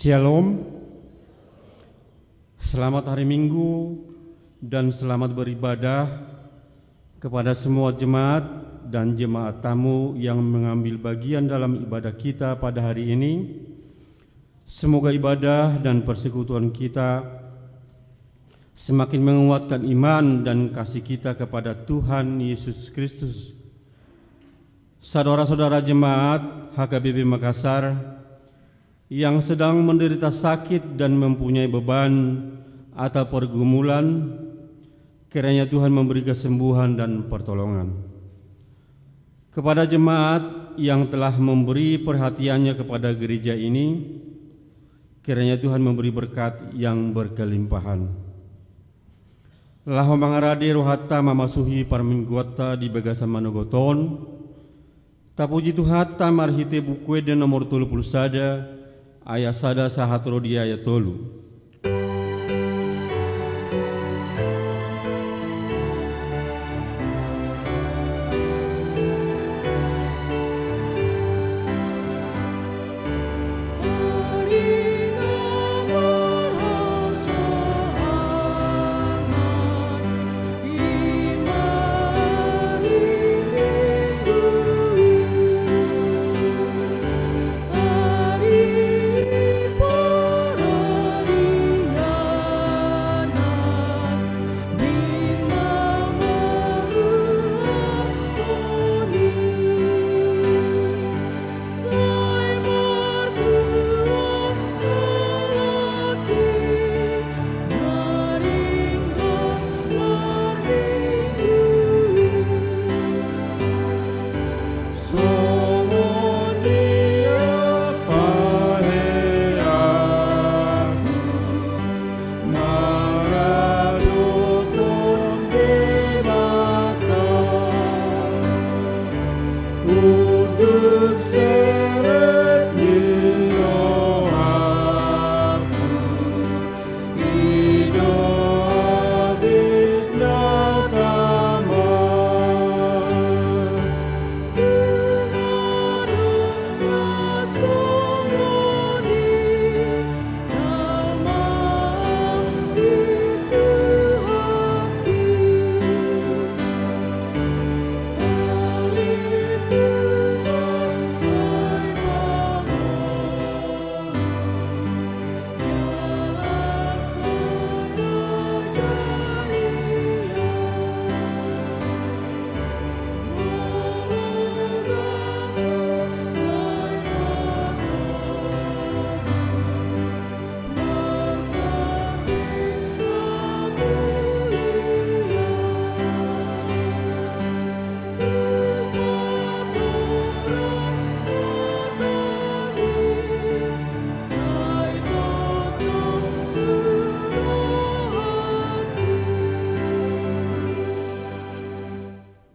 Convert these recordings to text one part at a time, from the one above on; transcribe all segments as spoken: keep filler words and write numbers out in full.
Shalom. Selamat hari Minggu dan selamat beribadah kepada semua jemaat dan jemaat tamu yang mengambil bagian dalam ibadah kita pada hari ini. Semoga ibadah dan persekutuan kita semakin menguatkan iman dan kasih kita kepada Tuhan Yesus Kristus. Saudara-saudara jemaat H K B P Makassar yang sedang menderita sakit dan mempunyai beban atau pergumulan, kiranya Tuhan memberi kesembuhan dan pertolongan. Kepada jemaat yang telah memberi perhatiannya kepada gereja ini, kiranya Tuhan memberi berkat yang berkelimpahan. Laho mangarade rohanta mamasuhi parmingguanta di bagasan manogot on, tapuji Tuhanta marhite Buku Ende nomor tolu pulu sada, ayat sada sahat ro di ayat tolu.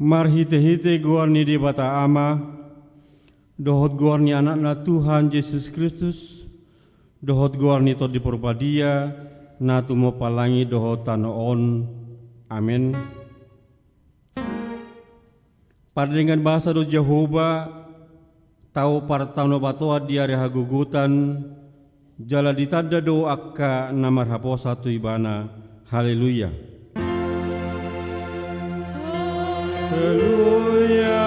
Marhite-hite goar ni Debata Ama, dohot goar ni Anakna Tuhan Jesus Kristus, dohot goar ni Tondi Porbadia, na tumompa langit dohot tano on. Amen. Pardenggan basa do Jahowa, tau partanobatoan di ari hagogotan, jala ditanda do angka na marhaposan tu Ibana. Haleluya. Haleluya.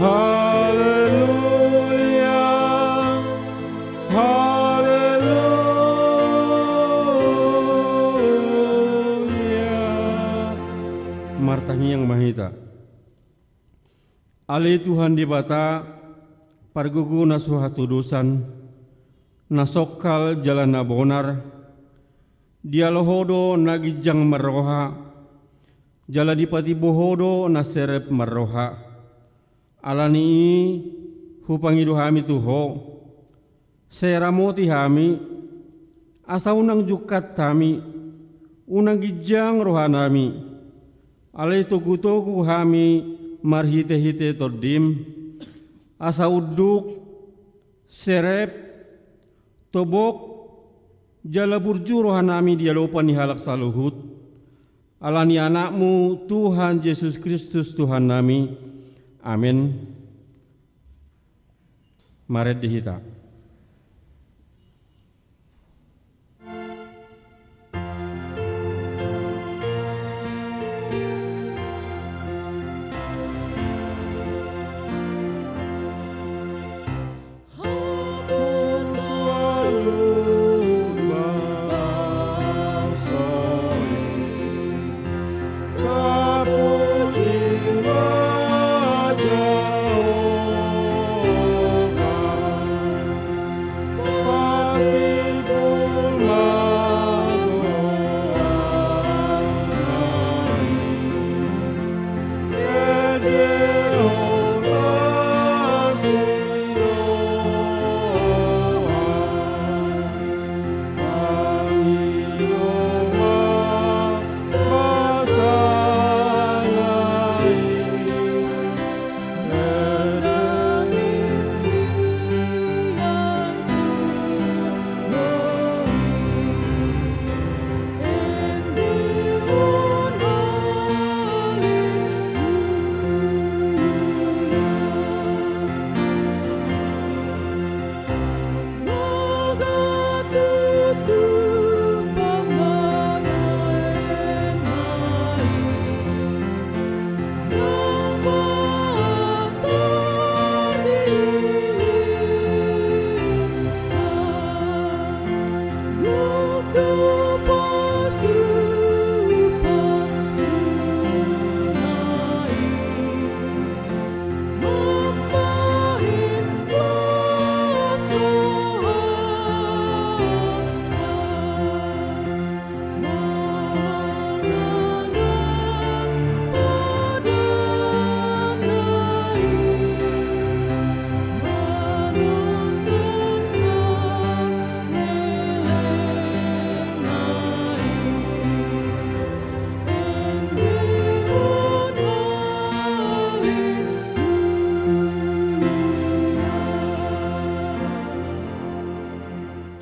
Haleluya. Haleluya. Martangiang ma hita. Ale Tuhan Debata, pargogo na so hatudosan, na songkal jala na bonar, dialo Ho do na ginjang marroha, jala dipatimbo Ho do na serep marroha. Ala ni i hupangido hami tu Ho, sai ramoti hami, asa unang jungkat hami, unang ginjang rohanami, alai togu-togu hami marhite-hite Tondim, asa unduk, serep, tobok, jala burju rohanami di adopan ni halak saluhut, ala ni Anakmu, Tuhan Jesus Kristus, Tuhannami. Amen. Marende hita.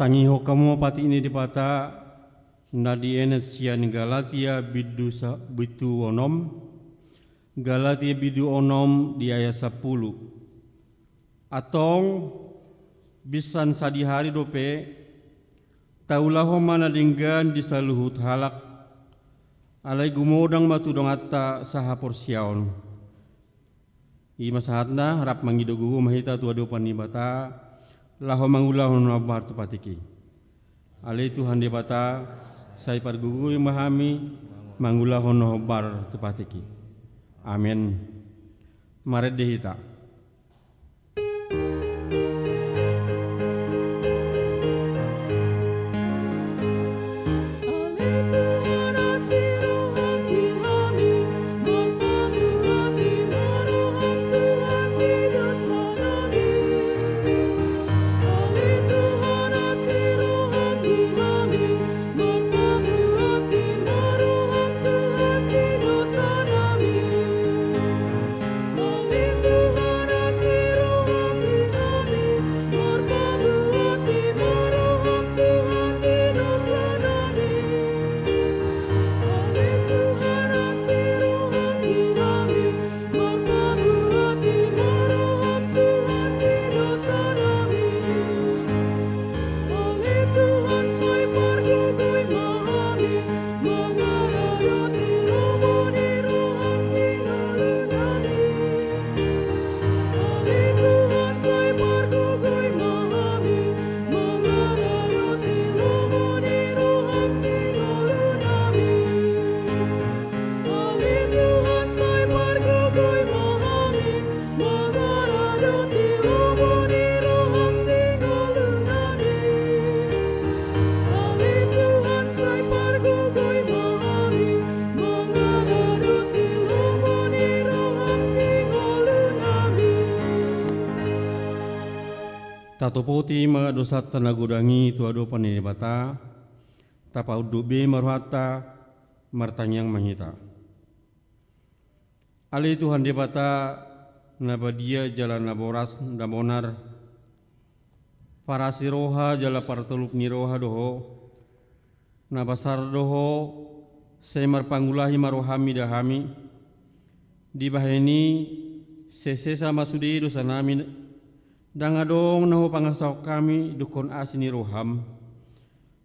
Tangihon hamu patik ni Debata na dienet sian Galatia bindu sa-, bindu onom, Galatia bindu onom di ayat sampulu. Antong, binsan sadihari dope, taulahon ma na denggan di saluhut halak, alai gumodang ma tu donganta sahaporseaon. I ma sahatna, rap mangido gogo ma hita tu adopan ni Debata, laho mangulahon na hombar tu patik i. Ale Tuhan Debata, sai pargogoi ma hami mangulahon na hombar tu patik i. Amen. Marende hita. Tatopoti ma dosanta na godang i tu adopan ni Debata, tapaunduk be ma rohanta, martangiang ma hita. Ale Tuhan Debata, na badia jala na boras, na bonar, parasi roha jala partolup ni roha do Ho, na basar do Ho, sai marpangulahi ma rohaM mida hami, dibahen i, sai sesa ma sude dosanami, ndang adong na hupangasahon hami dungkon asi ni rohaM.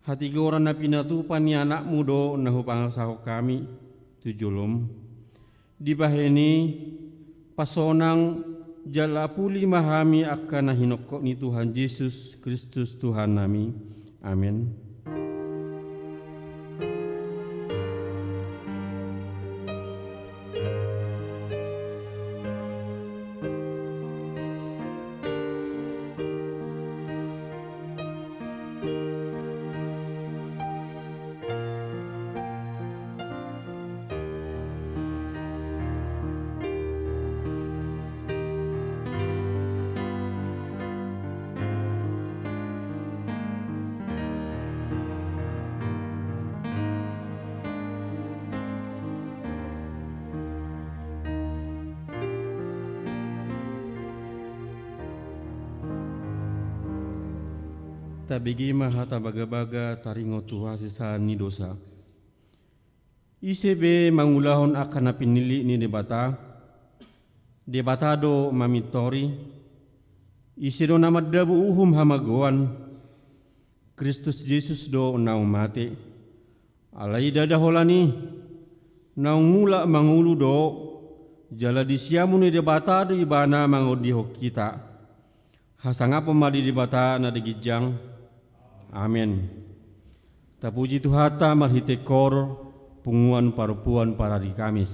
Hatigoran na pinatupa ni AnakMu do na hupangasahon hami tu joloM. Dibahen i, pasonang jala puli ma hami angka na hinongkop ni Tuhan Jesus Kristus Tuhannami. Amen. Tabege ma hata bagabaga taringot tu hasesaan ni dosa. Ise be mangulahon angka na pinillit ni Debata? Debata do mamintori. Ise do na mandabu uhum hamagoan? Kristus Jesus do naung mate. Alai ndada holan i, naung mulak mangolu do, jala di siamun ni Debata do Ibana mangondihon hita. Hasangapon ma di Debata na di ginjang. Amen. Tapuji Tuhanta marhite hor, punguan parompuan parari Kamis.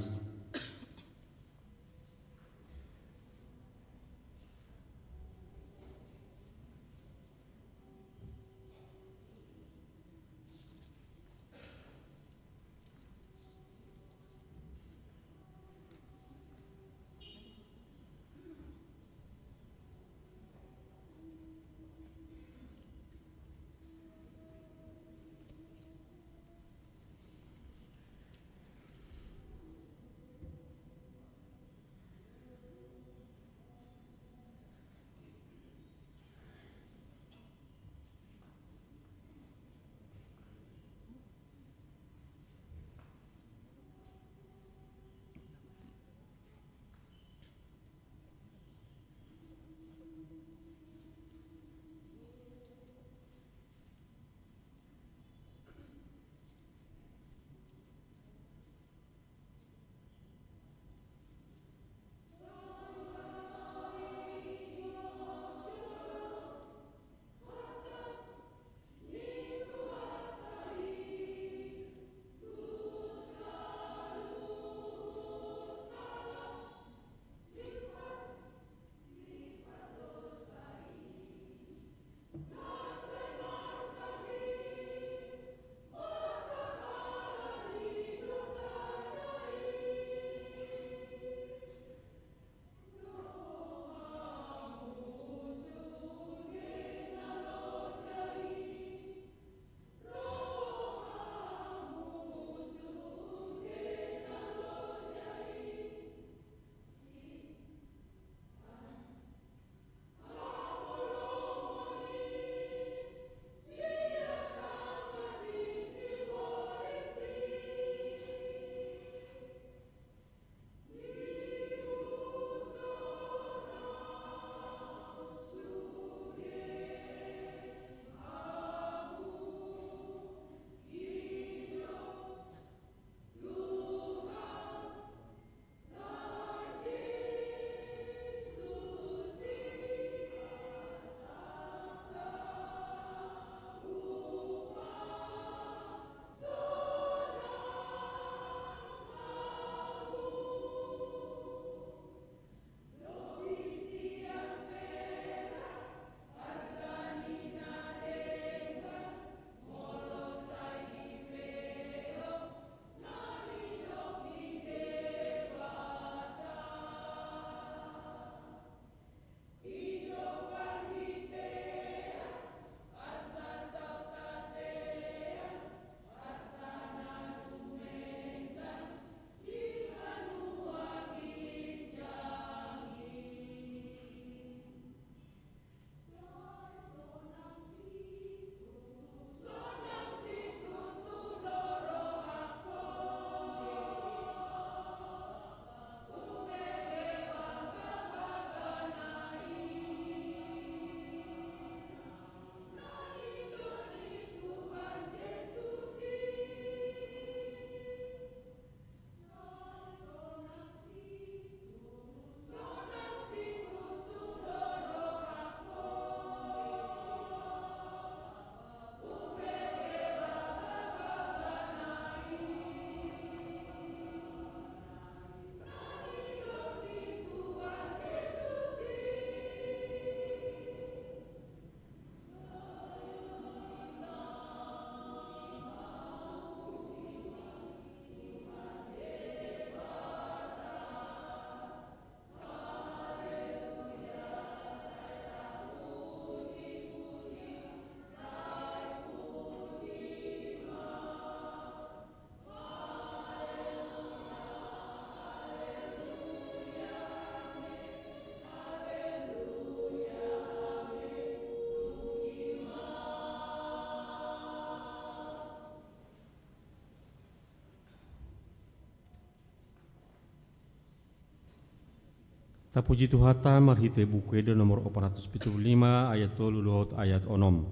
Tapuji Tuhanta marhite Buku Ende nomor opat ratus pitu pulu lima, ayat tolu dohot ayat onom.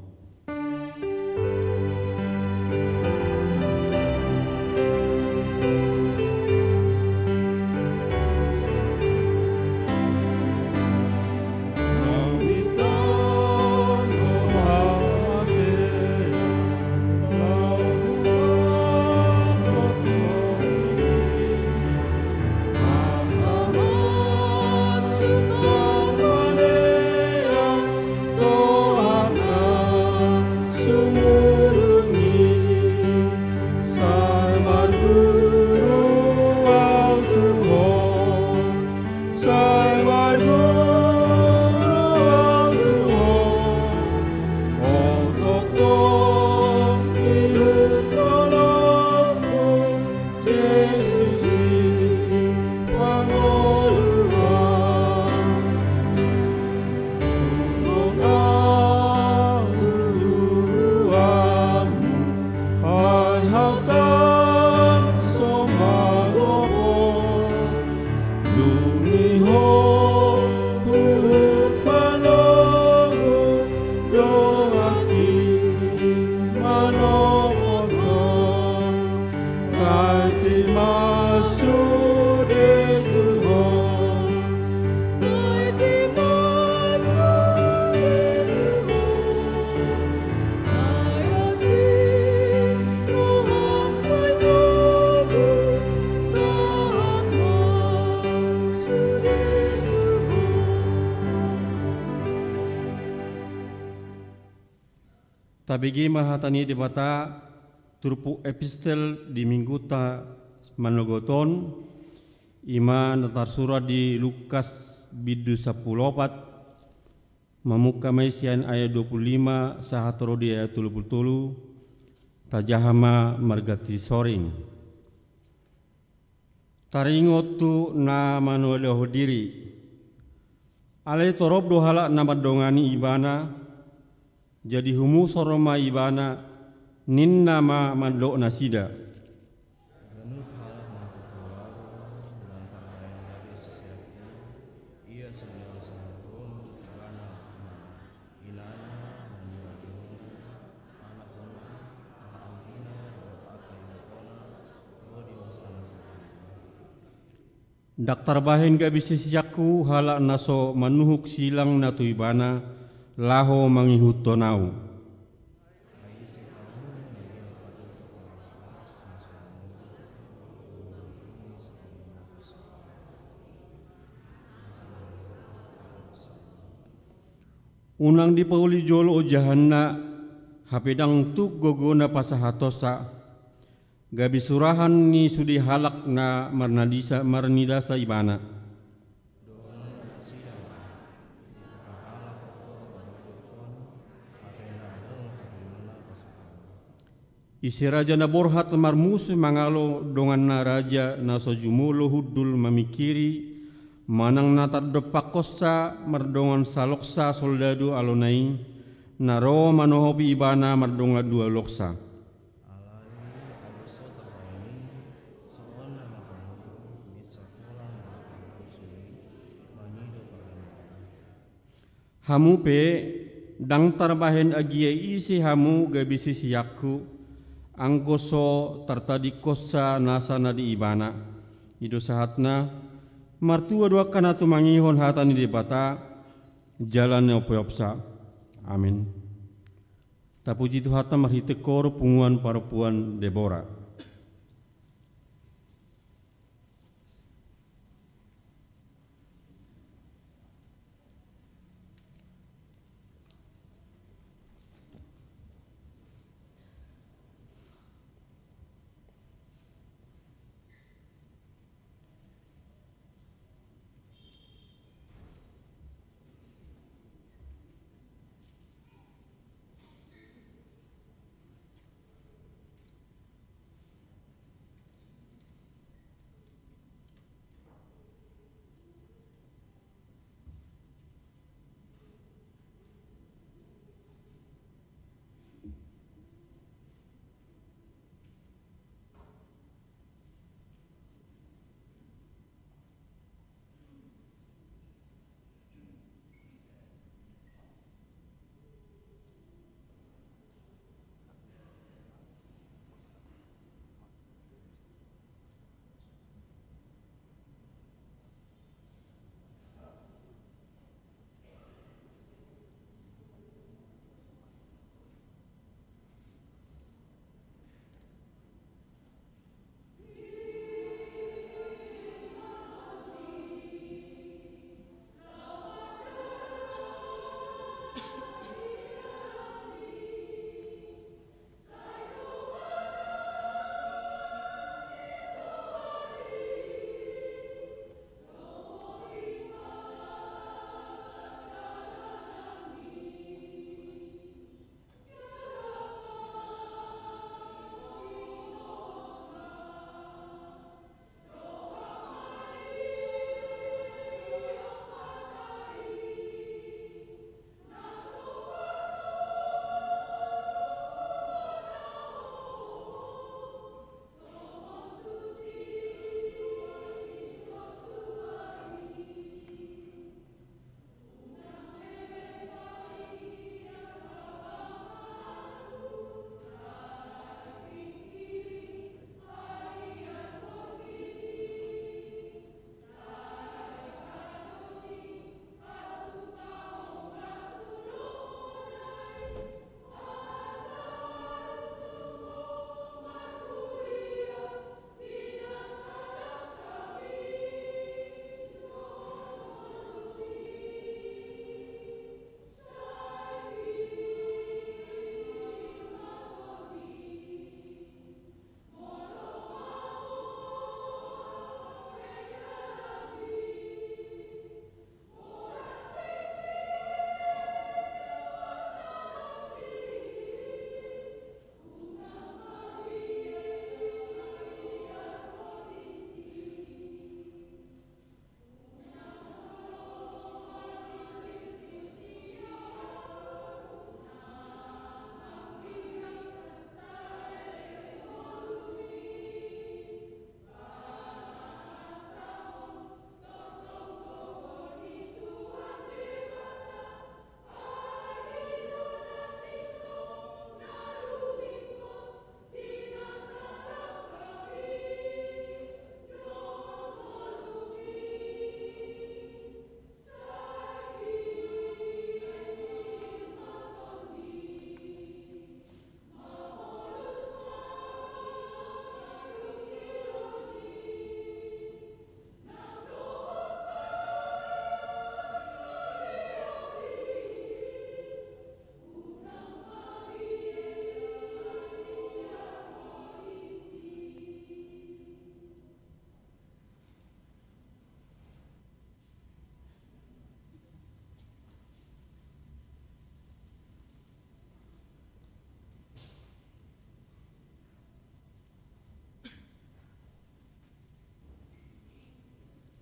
Tabege ma hata ni Debata, turpuk epistel di minggunta manogot on, i ma na tarsurat di Lukas bindu sampulu opat, mamungka ma i sian ayat dua pulu lima sahat ro di ayat tolu pulu tolu, tajaha ma marganti soring. Taringot tu na manolohon diri. Alai torop do halak na mandongani ibana, jadi humusor ma ibana, ninna ma mandok nasida. Ganup halak na huboan ahu, ndang tarbahen gabe siseanku, ia so dialusi ibana, inana, na niualuhonna, anakna, aha anggina, dohot angka ibotona, ro di basana saluhutna. Ndang tarbahen gabe siseanku halak na so manuhuk silang na tu ibana, laho mangihuthon ahu. Unang dipauli jolo ojahanna, hape ndang tuk gogona pasahatonsa, gabe surahan ni sude halak na marnadisa-, marnidasa ibana. Ise raja na borhat marmusu mangalo donganna raja na so jumolo hundul mamingkiri, manang na tardompakhonsa mardongan saloksa soldadu alona i, na ro manohopi ibana mardongan dua loksa. Alai alusa tarbahen i, songon na mangolu, bisa pola mangolu suli, mangido pardamaian. Hamu pe, ndang tarbahen agia ise hamu gabe siseanku, anggo so tartadingkonsa nasa na di ibana. I do sahatna, martua do angka na tumangihon hata ni Debata, jala na eopsa. Amin. Tapuji Tuhanta marhite koor punguan parompuan Debora.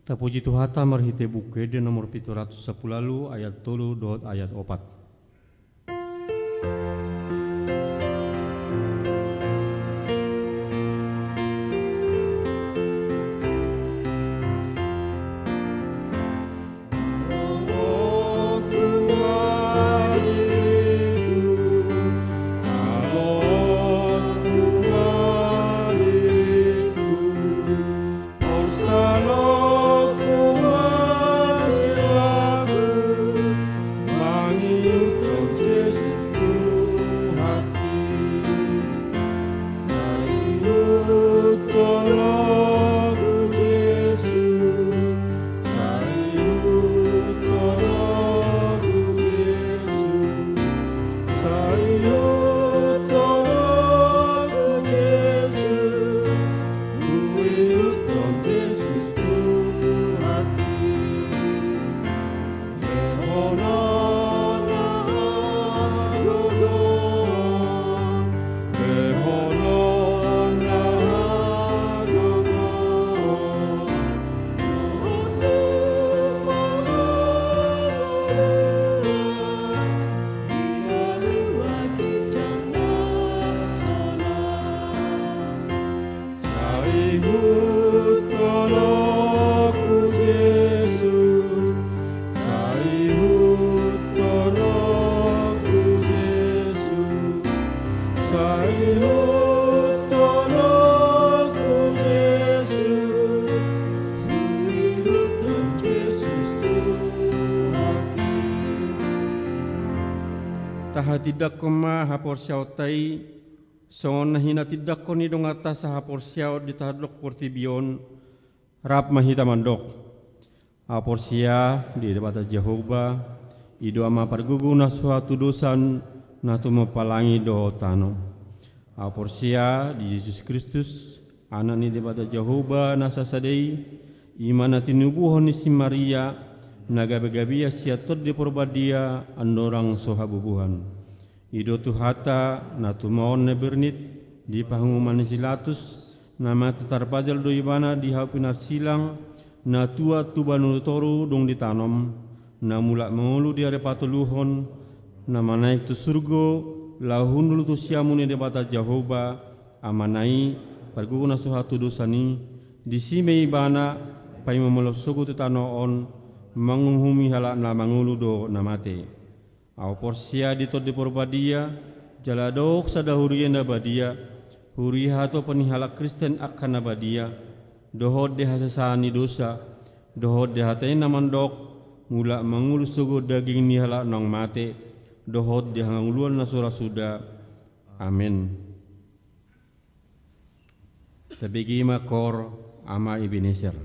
Tapuji Tuhanta marhite Buku Ende nomor pitu ratus sampulu ualu, ayat tolu dohot ayat opat. Tahatindangkon ma haporseaonta i, songon na hinatindangkon ni donganta sahaporseaon di tandok portibi on, rap ma hita mandok. Ahu porsea di Debata Jahowa, i do Ama pargogo na so hatudosan, na tumompa langit dohot tano. Ahu porsea di Jesus Kristus, Anak ni Debata Jahowa na sasada i, i ma na tinubuhon ni si Maria, na gabegabean sian Tondi Porbadia, andorang so habubuhan. I do Tuhanta, na tumaon na bernit, di panguhuman ni si Latus, na mate tarpajal do ibana di hau pinarsilang, na tuat tu banua toru dung ditanom, na mulak mangolu di ari patoluhon, na manaek tu surgo, laho hundul tu siamun ni Debata Jahowa, Amana i, pargogo na so hatudosan i, disi ma ibana, paima molo sogot tu tano on, manguhumi halak na mangolu dohot na mate. Ahu porsea di Tondi Porbadia, jala adong sada huria na badia, huria hatopan ni halak Kristen angka na badia, dohot di hasesaan ni dosa, dohot di hata i na mandok, mulak mangolu sogot daging ni halak naung mate, dohot di hangoluan na so ra suda. Amen. Tabege ma koor Ama Ebenezer.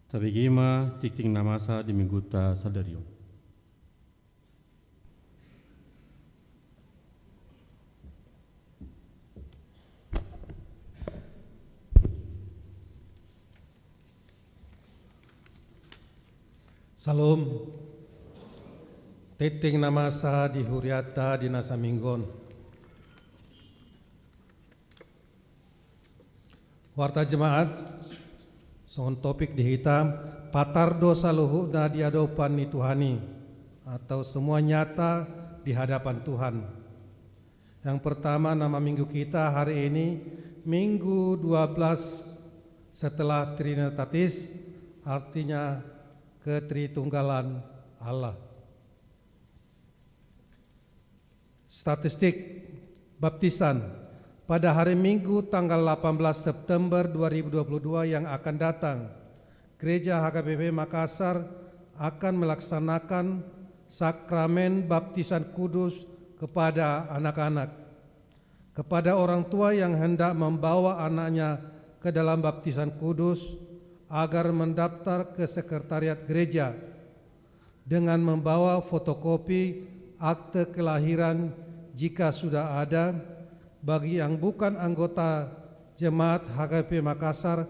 Tabege ma tingting na masa di minggunta sadari on. Syalom. Tingting na masa di hurianta di na saminggu on. Warta jemaat, songon topik di hita, patar do saluhutna di adopan ni Tuhan i, atau semua nyata di hadapan Tuhan. Yang pertama, nama minggu kita hari ini, Minggu dua belas setelah Trinitatis, artinya Ketritunggalan Allah. Statistik baptisan. Pada hari Minggu tanggal delapan belas September dua ribu dua puluh dua yang akan datang, Gereja H K B P Makassar akan melaksanakan sakramen baptisan kudus kepada anak-anak. Kepada orang tua yang hendak membawa anaknya ke dalam baptisan kudus, agar mendaftar ke sekretariat gereja dengan membawa fotokopi akte kelahiran jika sudah ada, bagi yang bukan anggota jemaat H K B P Makassar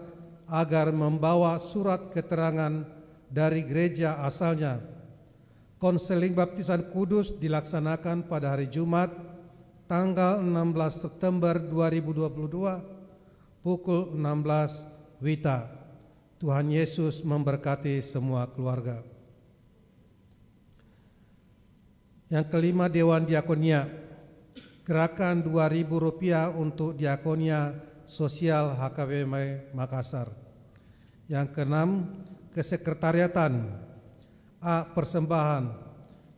agar membawa surat keterangan dari gereja asalnya. Konseling baptisan kudus dilaksanakan pada hari Jumat, tanggal enam belas September dua ribu dua puluh dua, pukul enam belas WITA. Tuhan Yesus memberkati semua keluarga. Yang kelima, Dewan Diakonia. Gerakan dua ribu rupiah untuk diakonia sosial H K B P Makassar. Yang keenam, kesekretariatan. A. Persembahan.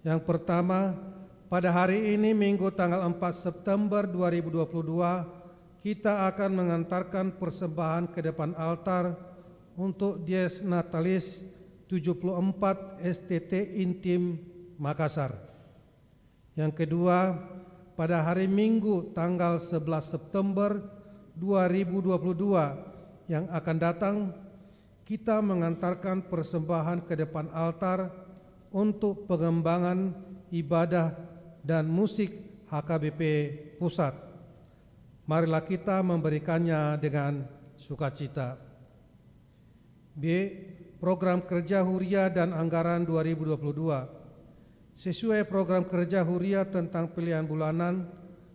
Yang pertama, pada hari ini, Minggu tanggal empat September dua ribu dua puluh dua, kita akan mengantarkan persembahan ke depan altar untuk Dies Natalis tujuh puluh empat S T T Intim Makassar. Yang kedua, pada hari Minggu tanggal sebelas September dua ribu dua puluh dua yang akan datang, kita mengantarkan persembahan ke depan altar untuk pengembangan ibadah dan musik H K B P Pusat. Marilah kita memberikannya dengan sukacita. B. Program kerja huria dan anggaran dua ribu dua puluh dua. Sesuai program kerja huria tentang pelean bulanan,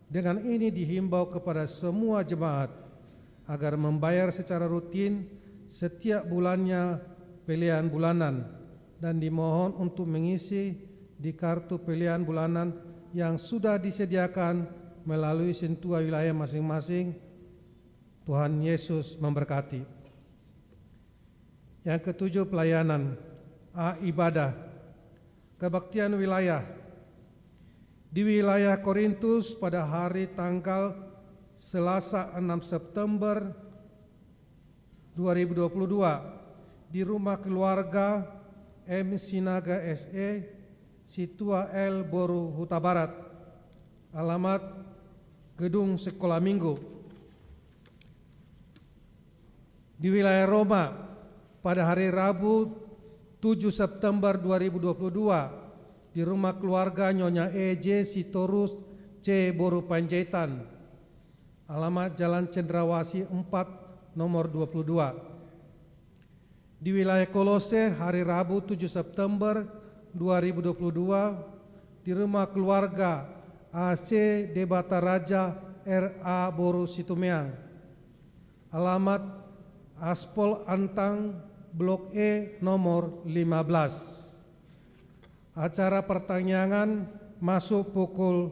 dengan ini dihimbau kepada semua jemaat agar membayar secara rutin setiap bulannya pelean bulanan dan dimohon untuk mengisi di kartu pelean bulanan yang sudah disediakan melalui sintua wilayah masing-masing. Tuhan Yesus memberkati. Yang ketujuh, pelayanan. A. Ibadah. Kebaktian wilayah. Di wilayah Korintus pada hari tanggal Selasa enam September dua ribu dua puluh dua, di rumah keluarga M Sinaga S E, Situa L Boru Hutabarat. Alamat Gedung Sekolah Minggu. Di wilayah Roma, pada hari Rabu tujuh September dua ribu dua puluh dua, di rumah keluarga Nyonya E J Sitorus C Boru Panjaitan. Alamat Jalan Cendrawasih empat, nomor dua puluh dua. Di wilayah Kolose, hari Rabu tujuh September dua ribu dua puluh dua, di rumah keluarga A C Debata Raja R A Boru Situmeang. Alamat Aspol Antang, Blok E, nomor lima belas. Acara pertangiangan masuk pukul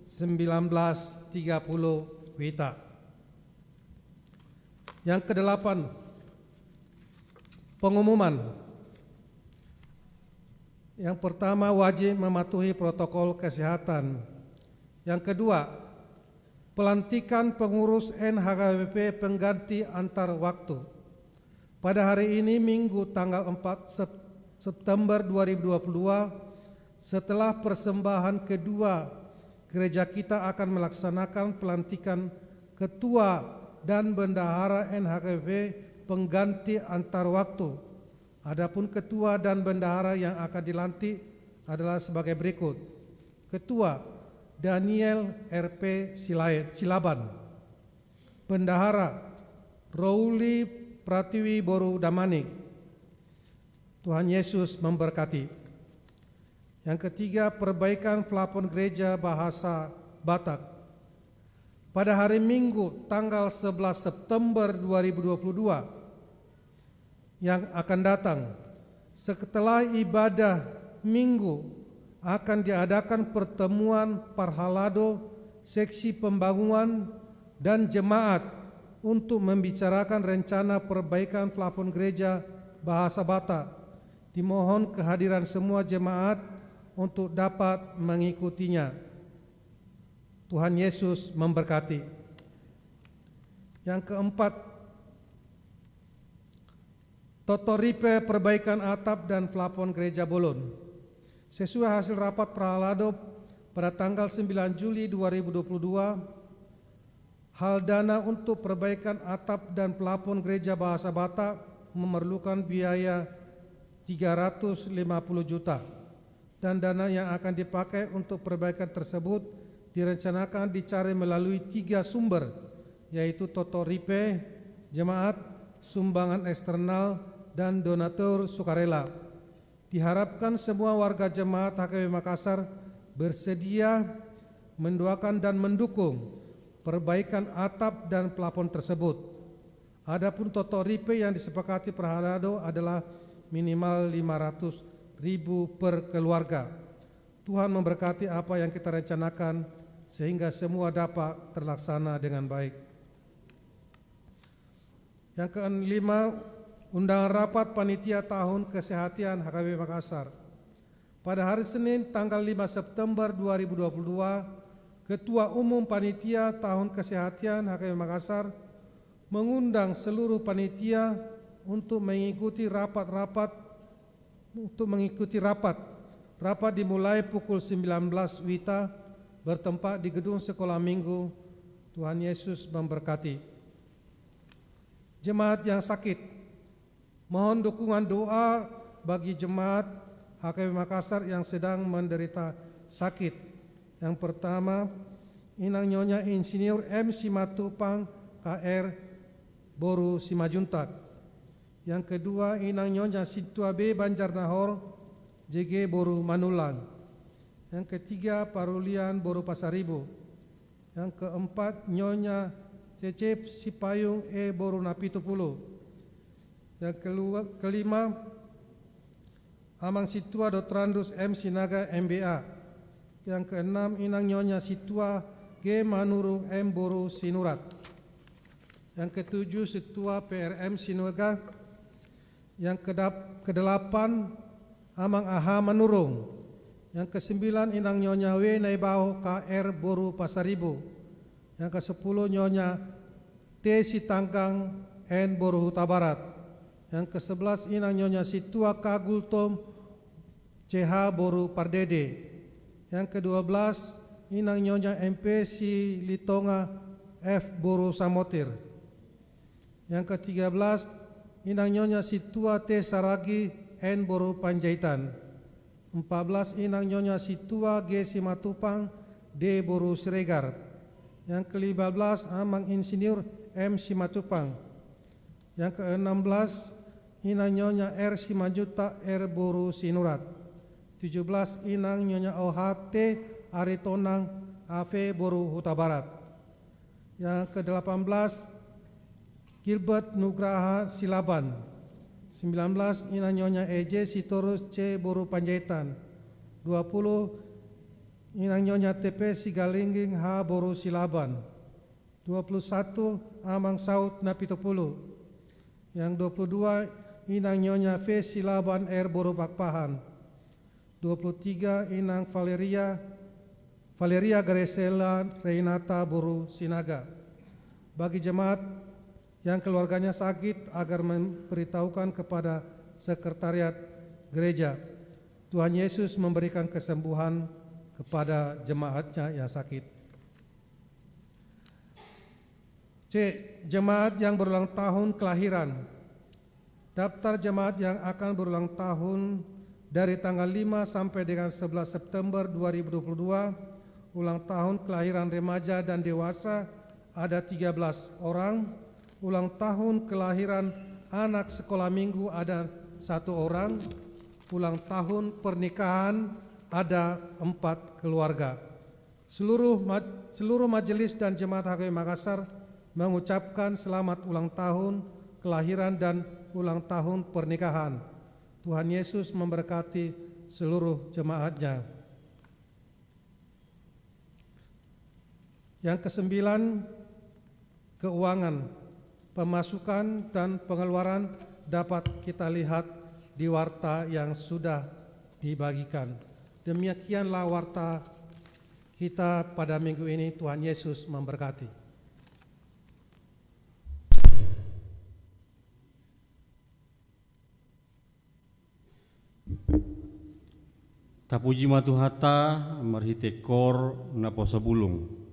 sembilan belas tiga puluh WITA. Yang kedelapan, pengumuman. Yang pertama, wajib mematuhi protokol kesehatan. Yang kedua, pelantikan pengurus N H K B P pengganti antar waktu. Pada hari ini, Minggu tanggal empat Sep-, September dua ribu dua puluh dua, setelah persembahan kedua, gereja kita akan melaksanakan pelantikan ketua dan bendahara N H K B P pengganti antar waktu. Adapun ketua dan bendahara yang akan dilantik adalah sebagai berikut. Ketua, Daniel R P Silae-, Silaban. Bendahara, Rouli Pratiwi boru Damanik. Tuhan Yesus memberkati. Yang ketiga, perbaikan plafon gereja bahasa Batak. Pada hari Minggu, tanggal sebelas September dua ribu dua puluh dua yang akan datang, setelah ibadah Minggu, akan diadakan pertemuan parhalado, seksi pembangunan, dan jemaat untuk membicarakan rencana perbaikan plafon gereja bahasa Batak. Dimohon kehadiran semua jemaat untuk dapat mengikutinya. Tuhan Yesus memberkati. Yang keempat, totoripe perbaikan atap dan plafon Gereja Bolon. Sesuai hasil rapat parhalado pada tanggal sembilan Juli dua ribu dua puluh dua, hal dana untuk perbaikan atap dan plafon Gereja Bahasa Batak memerlukan biaya tiga ratus lima puluh juta, dan dana yang akan dipakai untuk perbaikan tersebut direncanakan dicari melalui tiga sumber, yaitu totoripe jemaat, sumbangan eksternal, dan donatur sukarela. Diharapkan semua warga jemaat H K B Makassar bersedia mendoakan dan mendukung perbaikan atap dan plafon tersebut. Adapun totoripe yang disepakati parhalado adalah minimal lima ratus ribu per keluarga. Tuhan memberkati apa yang kita rencanakan sehingga semua dapat terlaksana dengan baik. Yang kelima, undangan rapat panitia tahun kesehatan H K B Makassar. Pada hari Senin, tanggal lima September dua ribu dua puluh dua, Ketua Umum Panitia Tahun Kesehatan H K B Makassar mengundang seluruh panitia untuk mengikuti rapat-rapat, untuk mengikuti rapat. Rapat dimulai pukul sembilan belas WITA, bertempat di Gedung Sekolah Minggu. Tuhan Yesus memberkati. Jemaat yang sakit. Mohon dukungan doa bagi jemaat H K B Makassar yang sedang menderita sakit. Yang pertama, Inang Nyonya Insinyur M Simatupang, K R, boru Simanjuntak. Yang kedua, Inang Nyonya Sintua B Banjarnahor, J G, boru Manullang. Yang ketiga, Parulian, boru Pasaribu. Yang keempat, Nyonya Cecep Sipayung, E, boru Napitupulu. Yang kelua-, kelima, Amang Sintua Doktorandus M Sinaga, M B A. Yang keenam, Inang Nyonya Sintua G Manurung, M, boru Sinurat. Yang ketujuh, Sintua P R M Sinaga. Yang kedap-, kedelapan, Amang A H Manurung. Yang kesembilan, Inang Nyonya W Naibaho, K R, boru Pasaribu. Yang kesepuluh, Nyonya T Sitanggang, N, boru Hutabarat. Yang kesebelas, Inang Nyonya Sintua K Gultom, C H, boru Pardede. Yang kedua belas, Inang Nyonya M P Silitonga, F, boru Samosir. Yang ketiga belas, Inang Nyonya Sintua T Saragi, N, boru Panjaitan. Empat belas, Inang Nyonya Sintua G Simatupang, D, boru Siregar. Yang kelima belas, Amang Insinyur M Simatupang. Yang keenam belas, Inang Nyonya R Simanjuntak, R, boru Sinurat. Tujuh belas, Inang Nyonya O H T Aritonang, A V, boru Hutabarat. Yang kedelapan belas, Gilbert Nugraha Silaban. Sembilan belas, Inang Nyonya E J Sitorus, C, boru Panjaitan. Dua puluh, Inang Nyonya T P Sigalingging, H, boru Silaban. Dua puluh satu, Amang Saud Napitupulu. Yang dua puluh dua, Inang Nyonya V Silaban, R, boru Pakpahan. Dua puluh tiga, Inang Valeria, Valeria Graciela Renata, boru Sinaga. Bagi jemaat yang keluarganya sakit, agar memberitahukan kepada sekretariat gereja. Tuhan Yesus memberikan kesembuhan kepada jemaatnya yang sakit. C. Jemaat yang berulang tahun kelahiran. Daftar jemaat yang akan berulang tahun dari tanggal lima sampai dengan sebelas September dua ribu dua puluh dua, ulang tahun kelahiran remaja dan dewasa ada tiga belas orang, ulang tahun kelahiran anak sekolah minggu ada satu orang, ulang tahun pernikahan ada empat keluarga. Seluruh ma-, seluruh majelis dan jemaat H K I Makassar mengucapkan selamat ulang tahun kelahiran dan ulang tahun pernikahan. Tuhan Yesus memberkati seluruh jemaatnya. Yang kesembilan, keuangan, pemasukan dan pengeluaran dapat kita lihat di warta yang sudah dibagikan. Demikianlah warta kita pada minggu ini. Tuhan Yesus memberkati. Tapuji ma Tuhanta marhite koor naposobulung.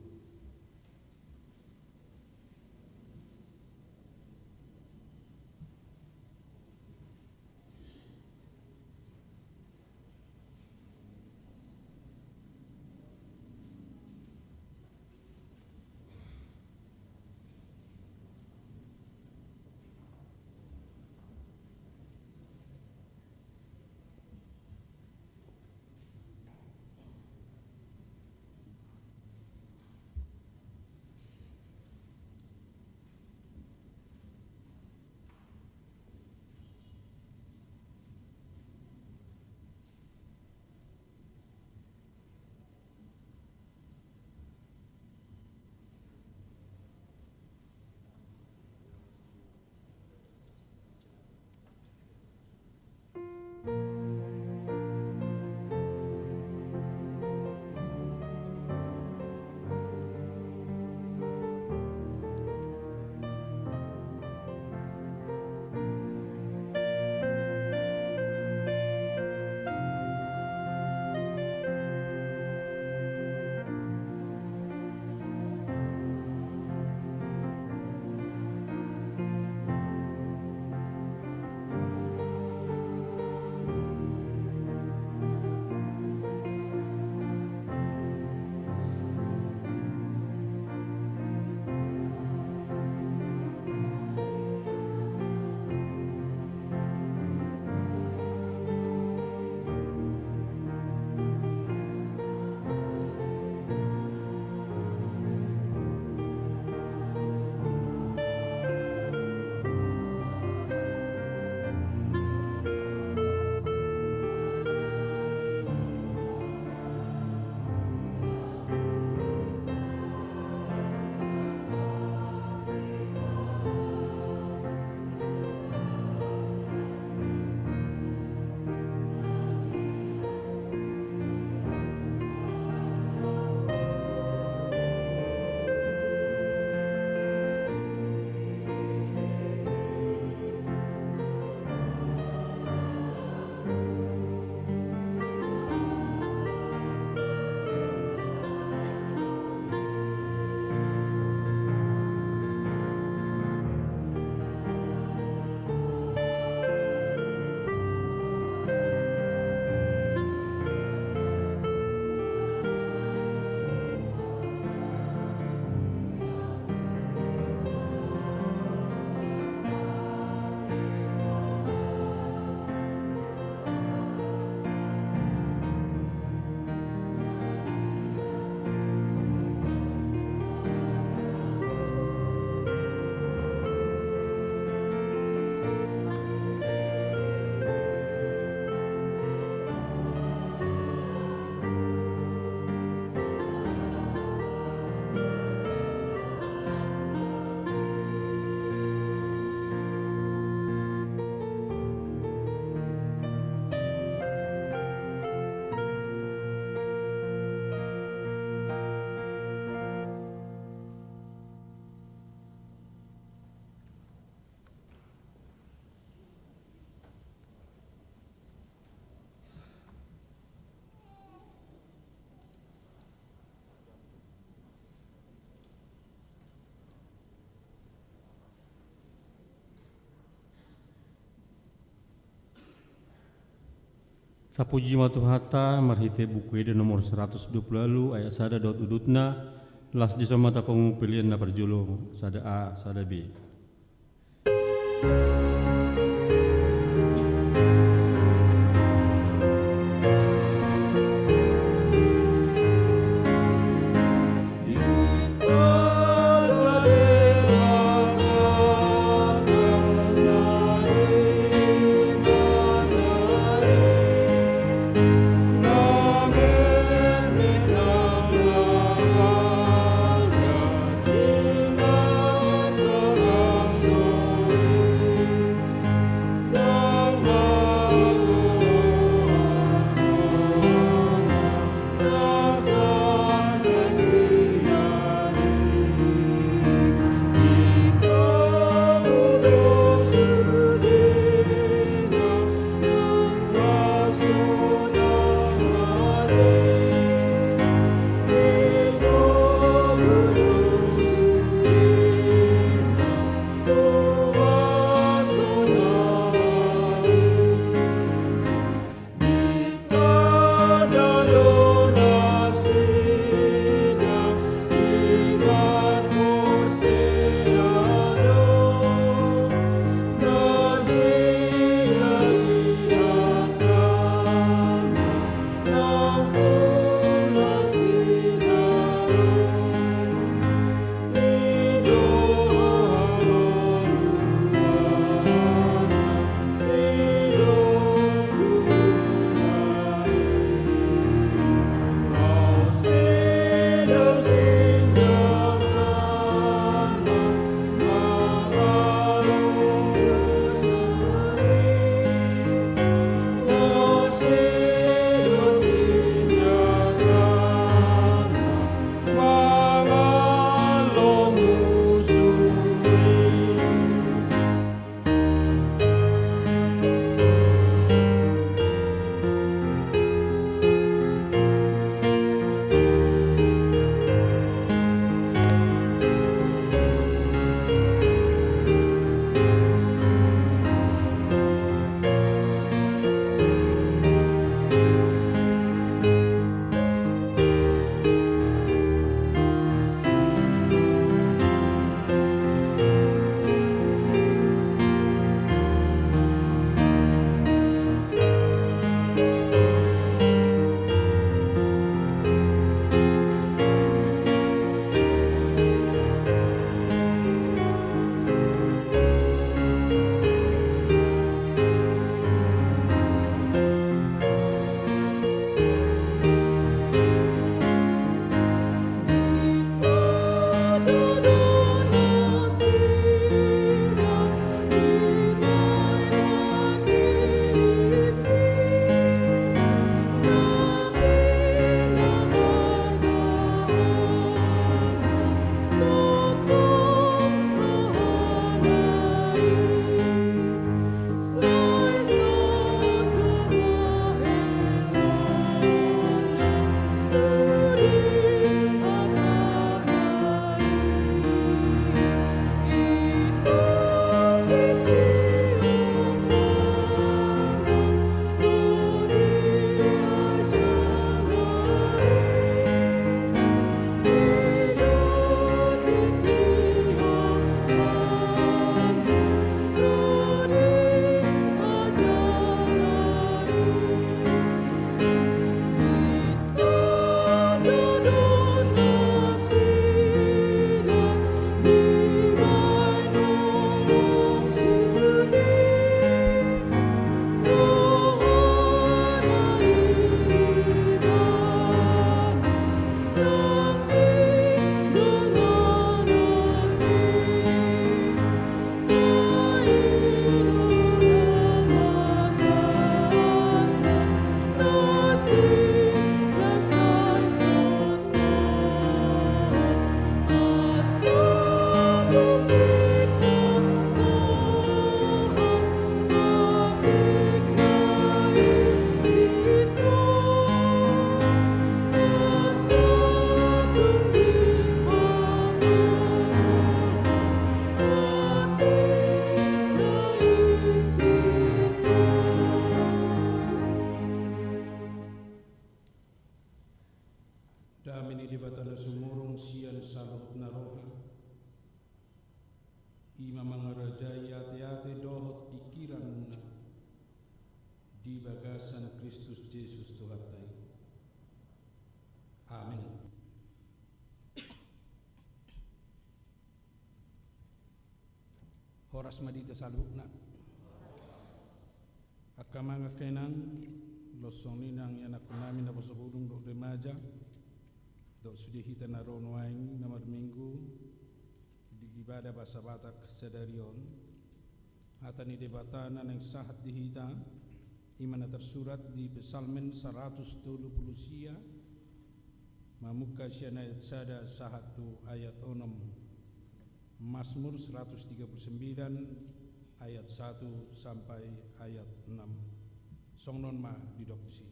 Tapuji ma Tuhanta marhite Buku Ende nomor saratus dua pulu ualu ayat sada dohot udutna. Las dison ma tapungu pelean na parjolo, sada A, sada B. Na roha, i ma mangarajai ateate dohot pingkiranmuna di bagasan Kristus Jesus Tuhanta i. Amen. Horas ma di hita saluhutna. Angka amang, angka inang, dohot songon i nang ianakkonnami naposobulung dohot remaja, dohot sude hita na ro nuaeng na marminggu di ibadah bahasa Batak sadari on. Hata ni Debata na naeng sahat di hita, i ma na tarsurat di Psalmen saratus tolu pulu sia, mamungka sian ayat sada sahat tu ayat onom. Mazmur seratus tiga puluh sembilan ayat satu sampai ayat enam. Songon on ma didok disi.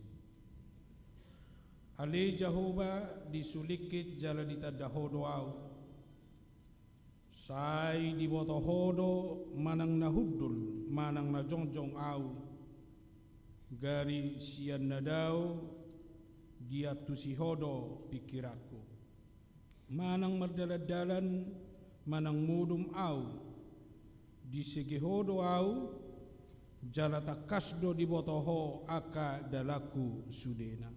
Ale Jahowa, disulingkit jala ditanda Ho do ahu. Sai diboto Ho do manang na hundul manang na jongjong ahu. Gari sian na dao diantusi Ho do pingkiranku. Manang mardalandalan manang modom ahu, disege Ho do ahu, jala tangkas do diboto Ho angka dalanku sudena.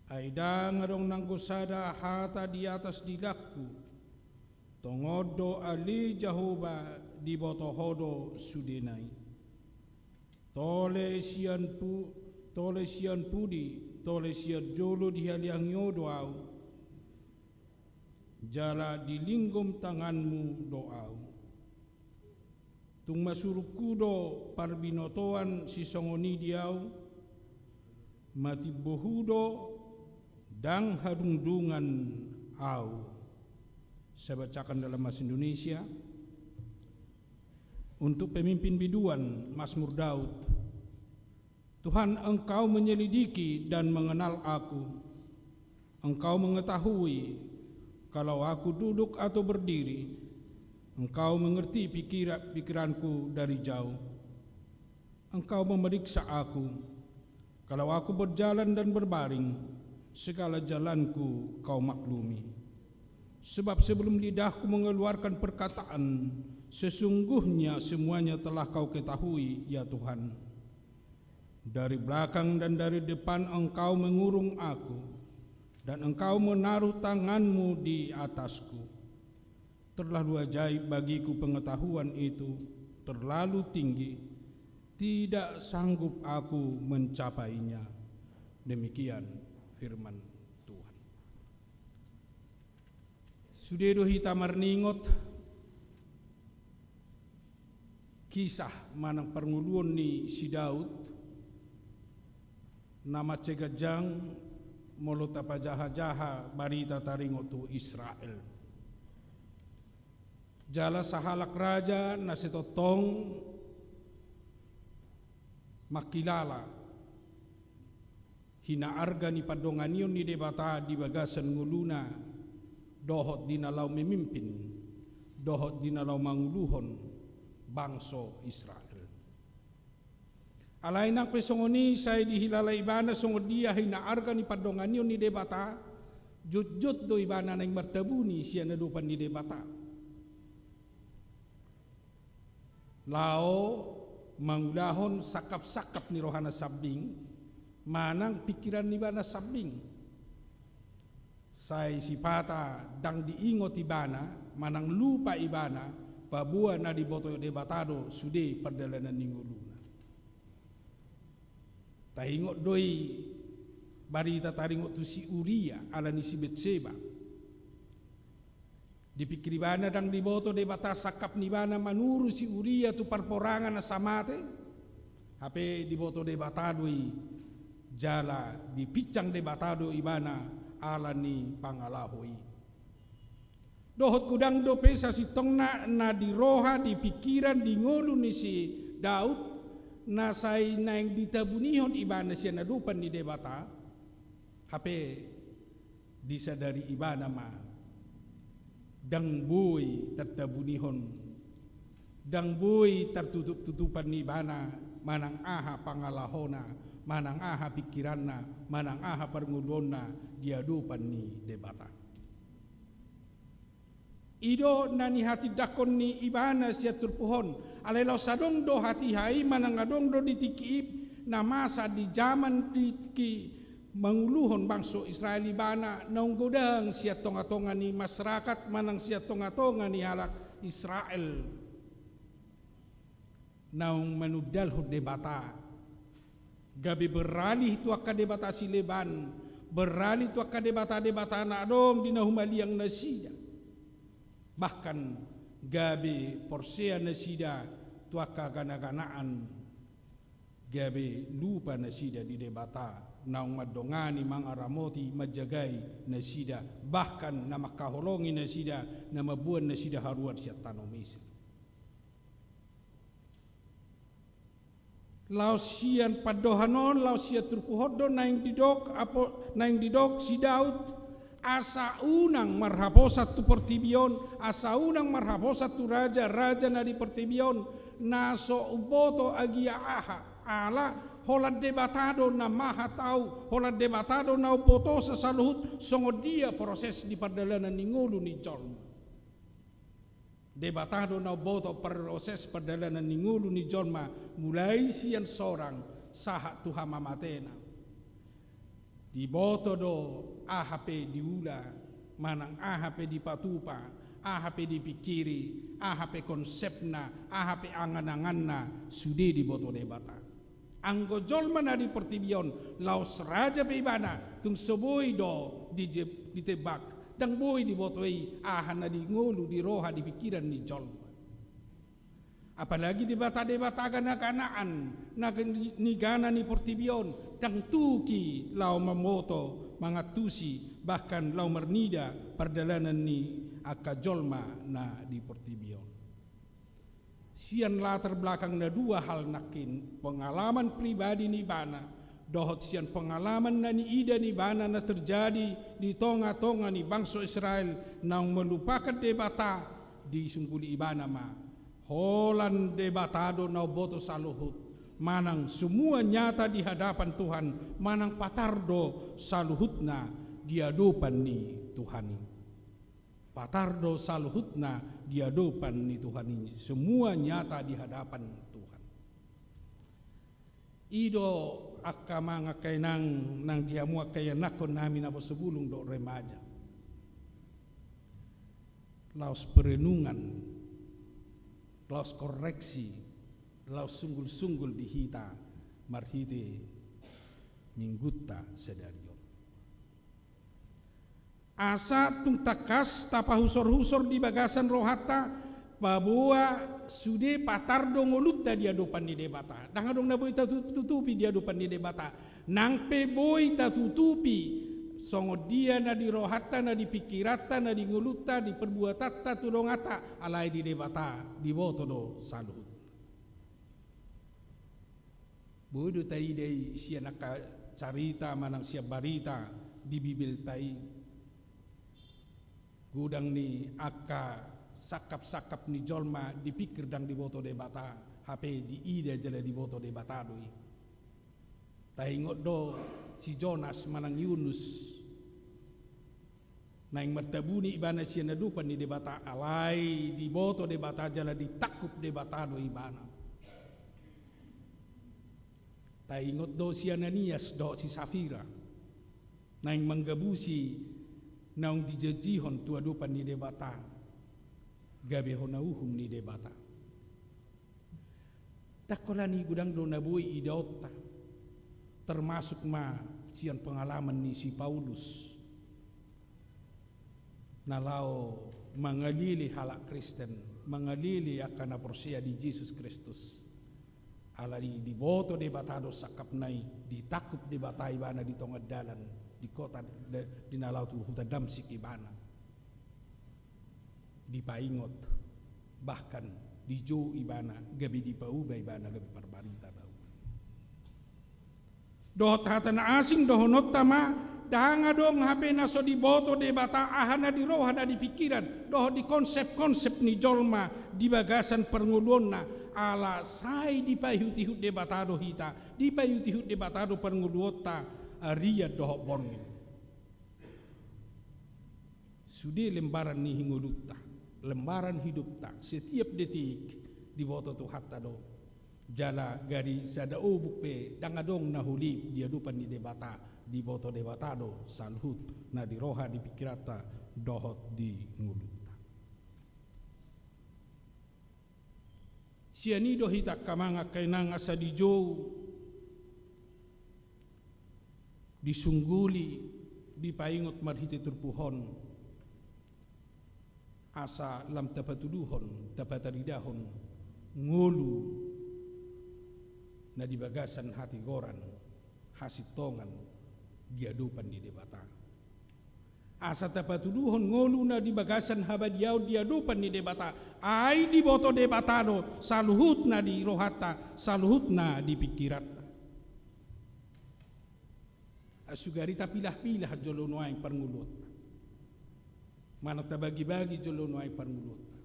Ai ndang adong nanggo sada hata di atas dilangku. Tongon do, ale Jahowa, diboto Ho do sudena i. Tole sian pu-, tole sian pudi, tole sian jolo dihaliangi Ho do ahu, jala dilinggom tanganmu do ahu. Tung masurungku do parbinotoan sisongon i di ahu, matimbo Hu do ndang hadungdungan ahu. Saya bacakan dalam bahasa Indonesia. Untuk pemimpin biduan, Mazmur Daud. Tuhan, Engkau menyelidiki dan mengenal aku. Engkau mengetahui kalau aku duduk atau berdiri. Engkau mengerti pikira-, pikiranku dari jauh. Engkau memeriksa aku. Kalau aku berjalan dan berbaring, segala jalanku Kau maklumi. Sebab sebelum lidahku mengeluarkan perkataan, sesungguhnya semuanya telah Kau ketahui, ya Tuhan. Dari belakang dan dari depan Engkau mengurung aku, dan Engkau menaruh tanganmu di atasku. Terlalu ajaib bagiku pengetahuan itu, terlalu tinggi, tidak sanggup aku mencapainya. Demikian firman Tuhan. Sude do hita marningot kisah manang parngoluon ni si Daud, na mansai ganjang molo tapajahajaha barita taringot tu Israel. Jala sahalak raja na sai tongtong mangkilala hinaarga ni pandonganion ni Debata di bagasan ngoluna, dohot di na laho memimpin, dohot di na laho manguluhon bangso Israel. Alai nang pe songon i, sai dihilala ibana songon dia hinaarga ni pandonganion ni Debata, jotjot do ibana naeng martabuni sian adopan ni Debata. Laho mangulahon sangkapsangkap ni rohana sambing, manang pingkiran ni ibana sambing. Sai sipata ndang diingot ibana, manang lupa ibana, paboa na diboto Debata do sude pardalanan ni ngoluna. Taingot do i barita taringot tu si Uria, ala ni si Betseba. Dipingkir ibana ndang diboto Debata sangkap ni ibana manuru si Uria tu parporangan asa mate. Hape diboto Debata do i, jala dipinsang Debata do ibana ala ni pangalaho i. Dohot godang dope sasintongna na di roha, di pingkiran, di ngolu ni si Daud, na sai naeng ditabunihon ibana sian adopan ni Debata. Hape disadari ibana ma, ndang boi tartabunihon, ndang boi tartutuptutupan ni ibana, manang aha pangalahona, manang aha pingkiranna, manang aha parngoluonna di adopan ni Debata. I do na nihatindangkon ni ibana sian turpuk on. Alai laos adong do hatiha i manang adong do di tingki i na masa di jaman di tingki manguluhon bangso Israel ibana naung godang sian tonga-tonga ni masyarakat manang sian tonga-tonga ni halak Israel. Naung manundalhon Debata, gabe beralih tu angka debata sileban, beralih tu angka debata-debata na adong di na humaliang nasida. Bahkan gabe porsea nasida tu angka gana-ganaan, gabe lupa nasida di Debata naung mandongani, mangaramoti, manjagai nasida, bahkan na mangkaholongi nasida, na mamboan nasida haruar sian tano Mesir. Laos sian pandohan on, laos sian turpuk on do naeng didok apo-, naeng didok si Daud, asa unang marhaposan tu portibi on, asa unang marhaposan tu raja-raja na di portibi on, na so umboto agia aha, ala holan Debata do na mahatau, holan Debata do na umbotosa saluhut songon dia proses di pardalanan ni ngolu ni jolma. Debata do na umboto proses pardalanan ni ngolu ni jolma, mulai sian sorang sahat tu hamamatena. Diboto do aha pe diula, manang aha pe dipatupa, aha pe dipingkiri, aha pe konsepna, aha pe angan-anganna, sude diboto Debata. Anggo jolma na di portibi on, laos raja pe ibana, tung so boi do di je-, ditebak, ndang boi diboto i aha na di ngolu, di roha, di pingkiran ni jolma. Apalagi debata-debata gana-ganaan na gen-, ni gana ni portibi on, ndang tuki laho mamboto, mangantusi, bahkan laho marnida pardalanan ni angka jolma na di portibi on. Sian latar belakang na dua hal nangkin, pengalaman pribadi ni ibana, dohot sian pengalaman na niida ni ibana na terjadi di tonga-tonga ni bangso Israel naung melupakan Debata, disungguli ibana ma. Holan Debata do na umboto saluhut, manang semua nyata di hadapan Tuhan, manang patar do saluhutna di adopan ni Tuhan i. Patar do saluhutna di adopan ni Tuhan i, semua nyata di hadapan Tuhan. I do angka amang, angka inang, nang di hamu angka ianakkon nami naposobulung dohot remaja. Laos perenungan, laos koreksi, laos sunggul-sunggul di hita marhite minggunta sadari on. Asa tung tangkas tapahusor-husor di bagasan rohanta, paboa sude patar do ngolunta di adopan ni Debata. Ndang adong na boi tatutupi di adopan ni Debata. Nang pe boi tatutupi songon dia na di rohanta, na di pingkiranta, na di ngolunta, di perbuatanta tu donganta, alai di Debata diboto do saluhut. Boi do taida i sian angka carita manang sian barita di Bibelta i. Godang ni angka sangkap-sangkap ni jolma dipingkir ndang diboto Debata, hape diida jala diboto Debata do i. Taingot do si Jonas manang Yunus. Naeng martabuni ibana sian adopan ni Debata, alai diboto Debata jala ditangkup Debata do ibana. Taingot do si Ananias dohot si Safira. Naeng manggabusi naung dijanjihon tu adopan ni Debata, gabe hona uhum ni Debata. Ndang holan i, godang do na boi idaonta, termasuk ma sian pengalaman ni si Paulus. Na laho mangalili halak Kristen, mangalili angka na porsea di Jesus Kristus. Alai diboto Debata do sangkapna i, ditangkup Debata ibana di tonga dalan, di kota, di na laho tu huta Damsyik ibana. Dipaingot, bahkan dijou ibana, gabe dipauba ibana gabe parbarita na uli. Dohot hata na asing dohononta ma, ndang adong hape na so diboto Debata aha na di roha, na di pingkiran, dohot di konsep-konsep ni jolma di bagasan parngoluonna, ala sai dipaihut-ihut Debata do hita, dipaihut-ihut Debata do parngoluonta, arian dohot borngin. Sude lembaran ni ngolunta. lembaran hidupta, setiap detik diboto Tuhanta do. Jala gari sada obuk pe ndang adong na holip di adopan ni Debata, diboto Debata do saluhut na di roha, di pikiranta dohot di ngolunta. Sian i do hita, angka amang, angka inang, asa dijou, disungguli, dipaingot marhite turpuk on, asa lam tapatuduhon, tapataridahon ngolu na di bagasan hatigoran, hasintongan di adopan ni Debata. Asa tapatuduhon ngolu na di bagasan habadiaon di adopan ni Debata, ai diboto Debata do saluhut na di rohanta, saluhut na di pikiranta. Sugari tapilah-pilah jolo nuaeng parngoluonta, manang tabagi-bagi jolo nuaeng parngoluonta.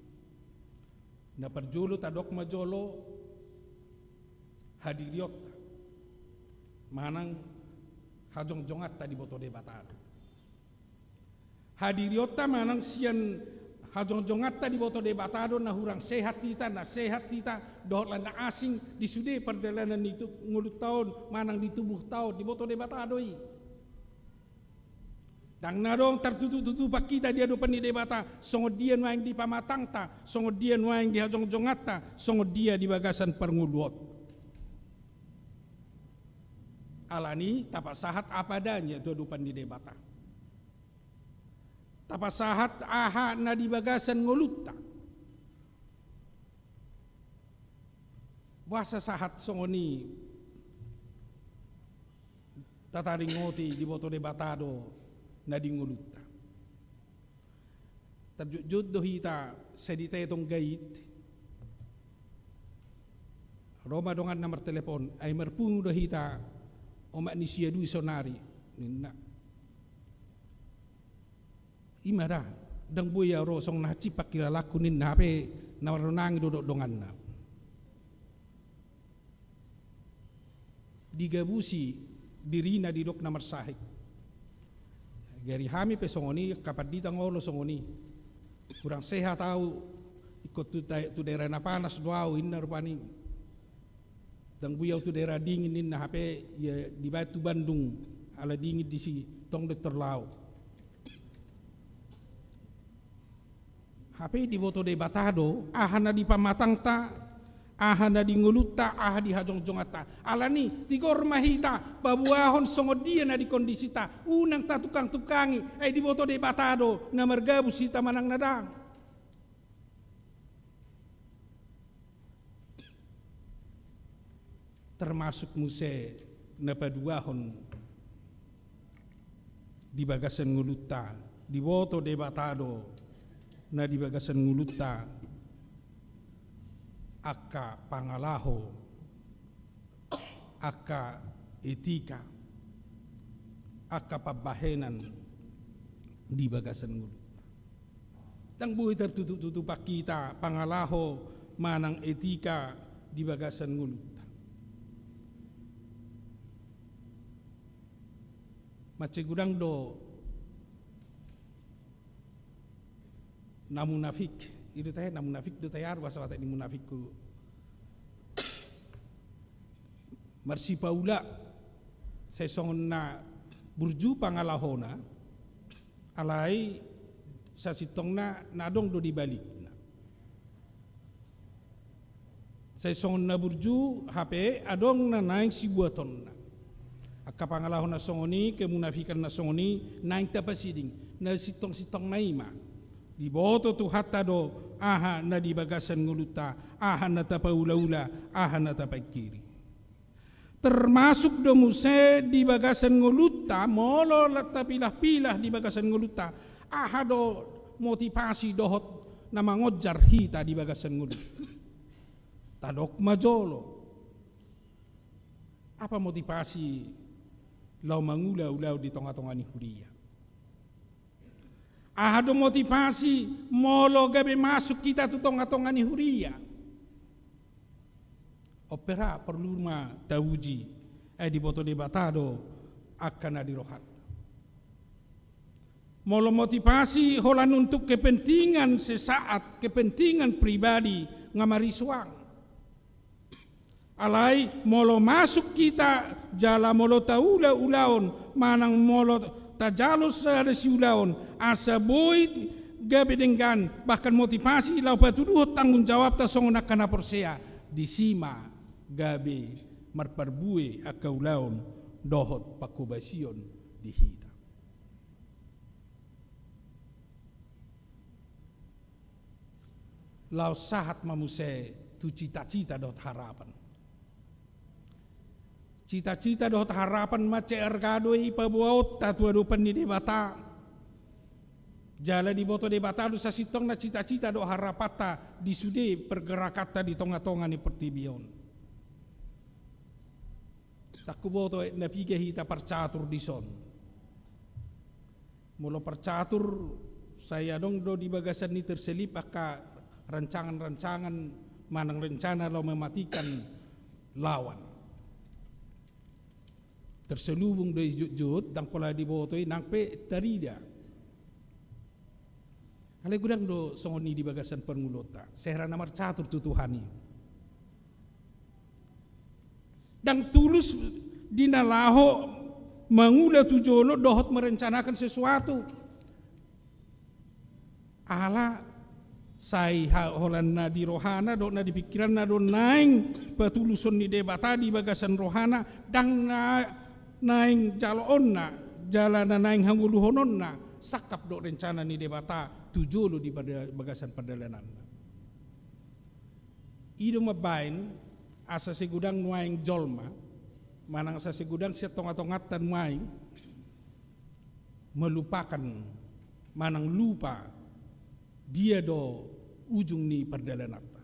Na parjolo tadok ma jolo hadirionta manang hajongjonganta diboto Debata do. Hadirionta manang sian hajongjonganta diboto Debata do na hurang sehat hita, na sehat hita, dohot na asing di sude pardalanan ni tu-, ngolunta on manang di tubuhta on, diboto Debata do i. Ndang na adong tartutup-tutupan hita di adopan ni Debata, songon dia nuaeng di pamatangta, songon dia nuaeng di hajongjonganta, songon dia di bagasan parngoluon. Alani tapasahat apa adanya tu adopan ni Debata. Tapasahat aha na di bagasan ngolunta. Boasa sahat songon i tataringoti, diboto Debata do na di ngolunta. Tarjotjot do hita sai di taetong gait. Ro ma donganna martelepon, ai marpungu do hita omak ni si Adui sonari, ninna. I ma da, ndang boi au ro songon na hansit pangkilalangku, ninna, hape na marnonangi do dohot donganna. Digabusi dirina didok na marsahit. Gari hami pe songon i, angka pandita ngolu songon i. Kurang sehat au, ingkon tu da-, tu daerah na panas do au, ninna rupani. Ndang boi au tu daerah dingin, ninna, hape ia dibaen tu Bandung ala dingin disi, tong do tor laho. Hape diboto Debata do aha na di pamatangta, aha na di ngolunta, aha di hajongjonganta. Alani tigor ma hita paboahon songon dia na di kondisita, unang tatukang-tukangi, ai diboto Debata do na margabus hita manang na ndang. Termasuk muse na paduahon di bagasan ngolunta, diboto Debata do na di bagasan ngolunta angka pangalaho, angka etika, angka pambahenan di bagasan ngolunta. Ndang boi tartutup-tutupan hita pangalaho manang etika di bagasan ngolunta. Mansai godang do na munafik, i do tahe, na munafik do tahe, aru bahasa Batak ni munafik tu marsipaula, sai songon na burju pangalahona, alai sasintongna na adong do di balikna. Sai songon na burju, hape adong na naeng sibuatonna. Angka pangalaho na songon i, kemunafikan na songon i, naeng tapasiding, na sintong-sintongna i ma. Diboto Tuhanta do aha na di bagasan ngolunta, aha na tapaulaula, aha na tapaingkiri. Termasuk do muse di bagasan ngolunta, molo lam tapilah-pilah di bagasan ngolunta, aha do motivasi dohot na mangonjar hita di bagasan ngolunta. Tadok ma jolo. Apa motivasi laho mangula ulaon di tonga-tonga ni huria? Aha do motivasi molo gabe masuk hita tu tonga-tonga ni huria? On pe ra porlu ma tauji, ai diboto Debata do angka na di rohanta. Molo motivasi holan untuk kepentingan sesaat, kepentingan pribadi, nga marisuang. Alai molo masuk hita jala molo taula ulaon, manang molo tajalo sada siulaon, asa boi gabe denggan, bahkan motivasi laho patuduhon tanggung jawabta songon angka na porsea, disi ma gabe marparbue angka ulaon dohot pangkobasion di hita. Laos sahat ma muse tu cita-cita dohot harapan. Cita-cita dohot harapan mansai arga do i paboaonta tu adopan ni Debata. Jala diboto Debata do sasintongna cita-cita dohot harapanta di sude pergerakanta di tonga-tonga ni portibi on. Ndang huboto na piga hita parcatur dison. Molo parcatur, sai adong do di bagasan ni terselip angka rancangan-rancangan manang rencana laho mematikan lawan. Terselubung do i jotjot, ndang pola diboto i nang pe tarida. Alai godang do songon i di bagasan parngoluonta, sai hera na marcatur tu Tuhan i. Ndang tulus di na laho mangula tu jolo dohot merencanakan sesuatu. Ala sai ha-, holan na di rohana dohot na di pikiranna do naeng patuluson ni Debata di bagasan rohana, ndang na naeng jaloonna, jala na naeng hangoluhononna, sangkap dohot rencana ni Debata tu jolo di pada-, bagasan pardalananna. I do mambaen asa sai godang nuaeng jolma, manang asa sai godang sian tonga-tonganta nuaeng melupakan, manang lupa, dia do ujung ni pardalananta.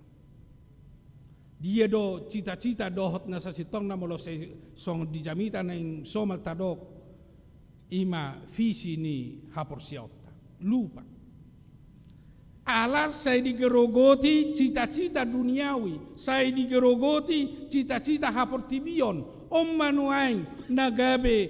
Dia do cita-cita dohot na sasintongna molo sai songon di jamita naeng somal tadok, i ma visi ni haporseaonta. Lupa. Ala sai digerogoti cita-cita duniawi, sai digerogoti cita-cita haportibion, on ma nuaeng na gabe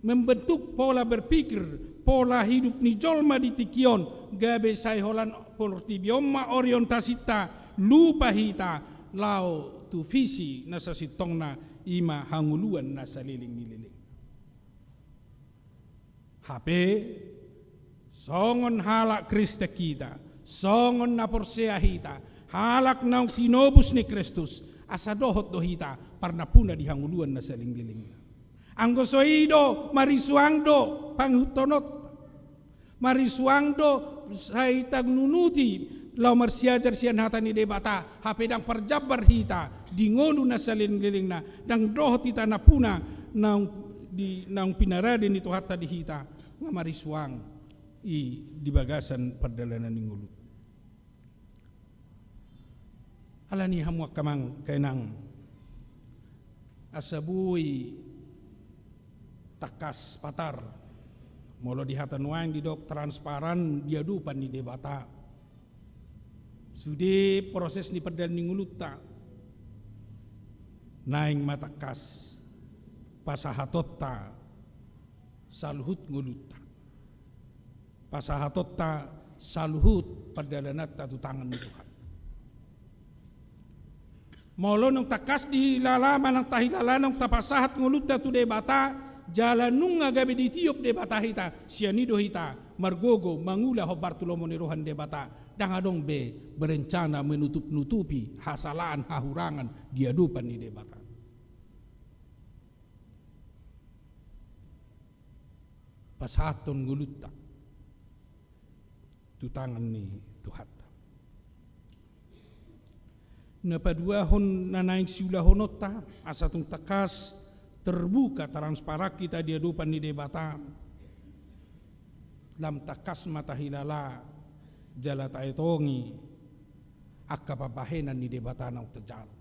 membentuk pola berpikir, pola hidup ni jolma di tingki on, gabe sai holan portibi on ma orientasinta, lupa hita laho tu visi na sasintongna, i ma hangoluan na saleleng ni leleng. Hape, songon halak Kristen hita, songon na porsea hita, halak naung tinobus ni Kristus, asa dohot do hita parnampuna di hangoluan na saleleng ni lelengna. Anggo so i do, marisuang do pangihuthononta. Marisuang do sai tanunuti laho marsiajar sian hata ni Debata, hape ndang parjambar hita di ngolu na saleleng ni lelengna, ndang dohot hita nampuna naung di, naung pinarade ni Tuhanta di hita, nga marisuang i di bagasan pardalanan ni ngolu. Alani i hamu angka amang, angka inang, asa boi tangkas patar, molo di hata nuaeng didok transparan di adopan ni Debata. Sude proses ni pardalanan ni ngolunta, naeng ma tangkas pasahatonta saluhut ngolunta. Pasahatonta saluhut pardalananta tu tangan ni Tuhan. Molo naung tangkas dihilala manang tahilala naung tapasahat ngolunta tu Debata, jala nunga gabe ditiop Debata hita, sian i do hita margogo mangula hombar tu lomo ni roha ni Debata, ndang adong be berencana menutup-nutupi hasalaan hahurangan di adopan ni Debata. Pasahathon ngolunta tu tangan ni Tuhanta. Na paduahon na naeng siulahononta, asa tung tangkas terbuka transparan hita di adopan ni Debata, lam tangkas ma tahilala jala taetongi angka pambahenan ni Debata naung tajalo.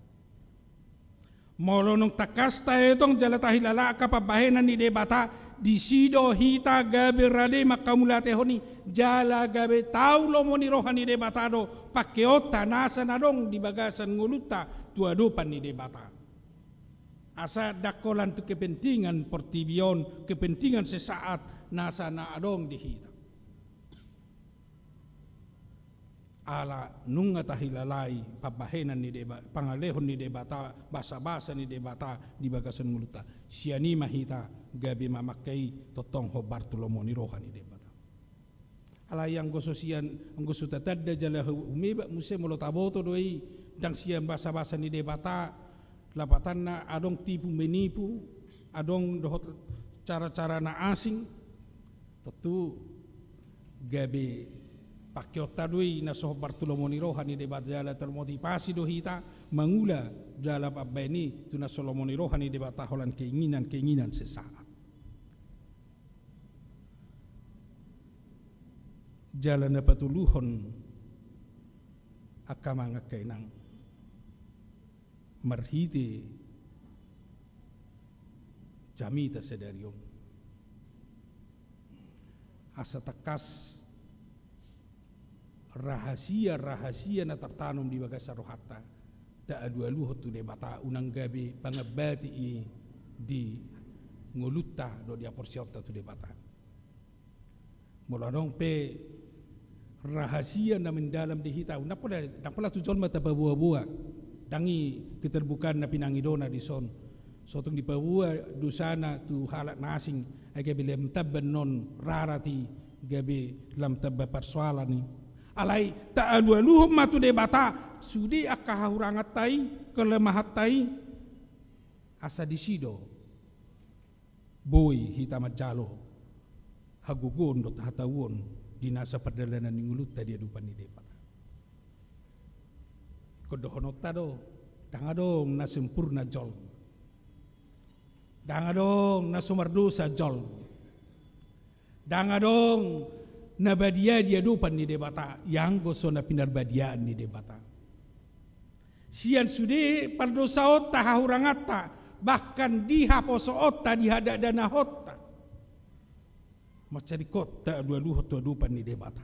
Molo naung tangkas taetong jala tahilala angka pambahenan ni Debata, disi do hita gabe rade manghamauliatehon i, jala gabe tau lomo ni roha ni Debata do pangkeonta nasa na adong di bagasan ngolunta tu adopan ni Debata. Asa ndang holan tu kepentingan portibi on, kepentingan sesaat, nasa na adong di hita. Ala nunga tahilalai pambahenan ni Deba-, pangalehon ni Debata, basabasa ni Debata di bagasan ngolunta. Sian i ma hita gabe mamangke i tongtong hombar tu lomo ni roha ni Debata. Alai anggo so sian, anggo so tatanda jala hu-, humeba muse molo taboto do i, ndang sian basabasa ni Debata, lapatanna adong tipu menipu, adong dohot cara-cara na asing, tontu gabe pangkeonta do i na so hombar tu lomo ni roha ni Debata jala termotivasi do hita mangula jala pambahen i tu na so lomo ni roha ni Debata holan keinginan-keinginan sesaat. Jala na patoluhon angka amang angka inang marhite jamita sadari on. Asa tangkas rahasia-rahasia na tartanom di bagasan rohanta taalu-aluhon tu Debata, unang gabe pangambati i di ngolunta dohot di haporseaonta tu Debata. Molo adong pe rahasia na mendalam di hita, ndang pola, ndang pola tu jolma tapaboa-boa. Ndang i keterbukaan na pinangidona dison. So tung dipaboa dosana tu halak na asing, ai gabe lam tamba annon rarat i, gabe lam tamba parsoalan i. Alai taalu-aluhon ma tu Debata sude angka hahuranganta i, kelemahanta i, asa disi do boi hita manjalo hagogoon dohot hatauon di nasa pardalanan ni ngolunta di adopan ni Debata. Ingkon dohononta do, ndang adong na sempurna jolma. Ndang adong na so mardosa jolma. Ndang adong na badia di adopan ni Debata, ianggo so na pinarbadiaan ni Debata. Sian sude pardosaonta, hahuranganta, bahkan di haposoonta, di hadadanahonta, mansai ingkon taalu-aluhon tu adopan ni Debata.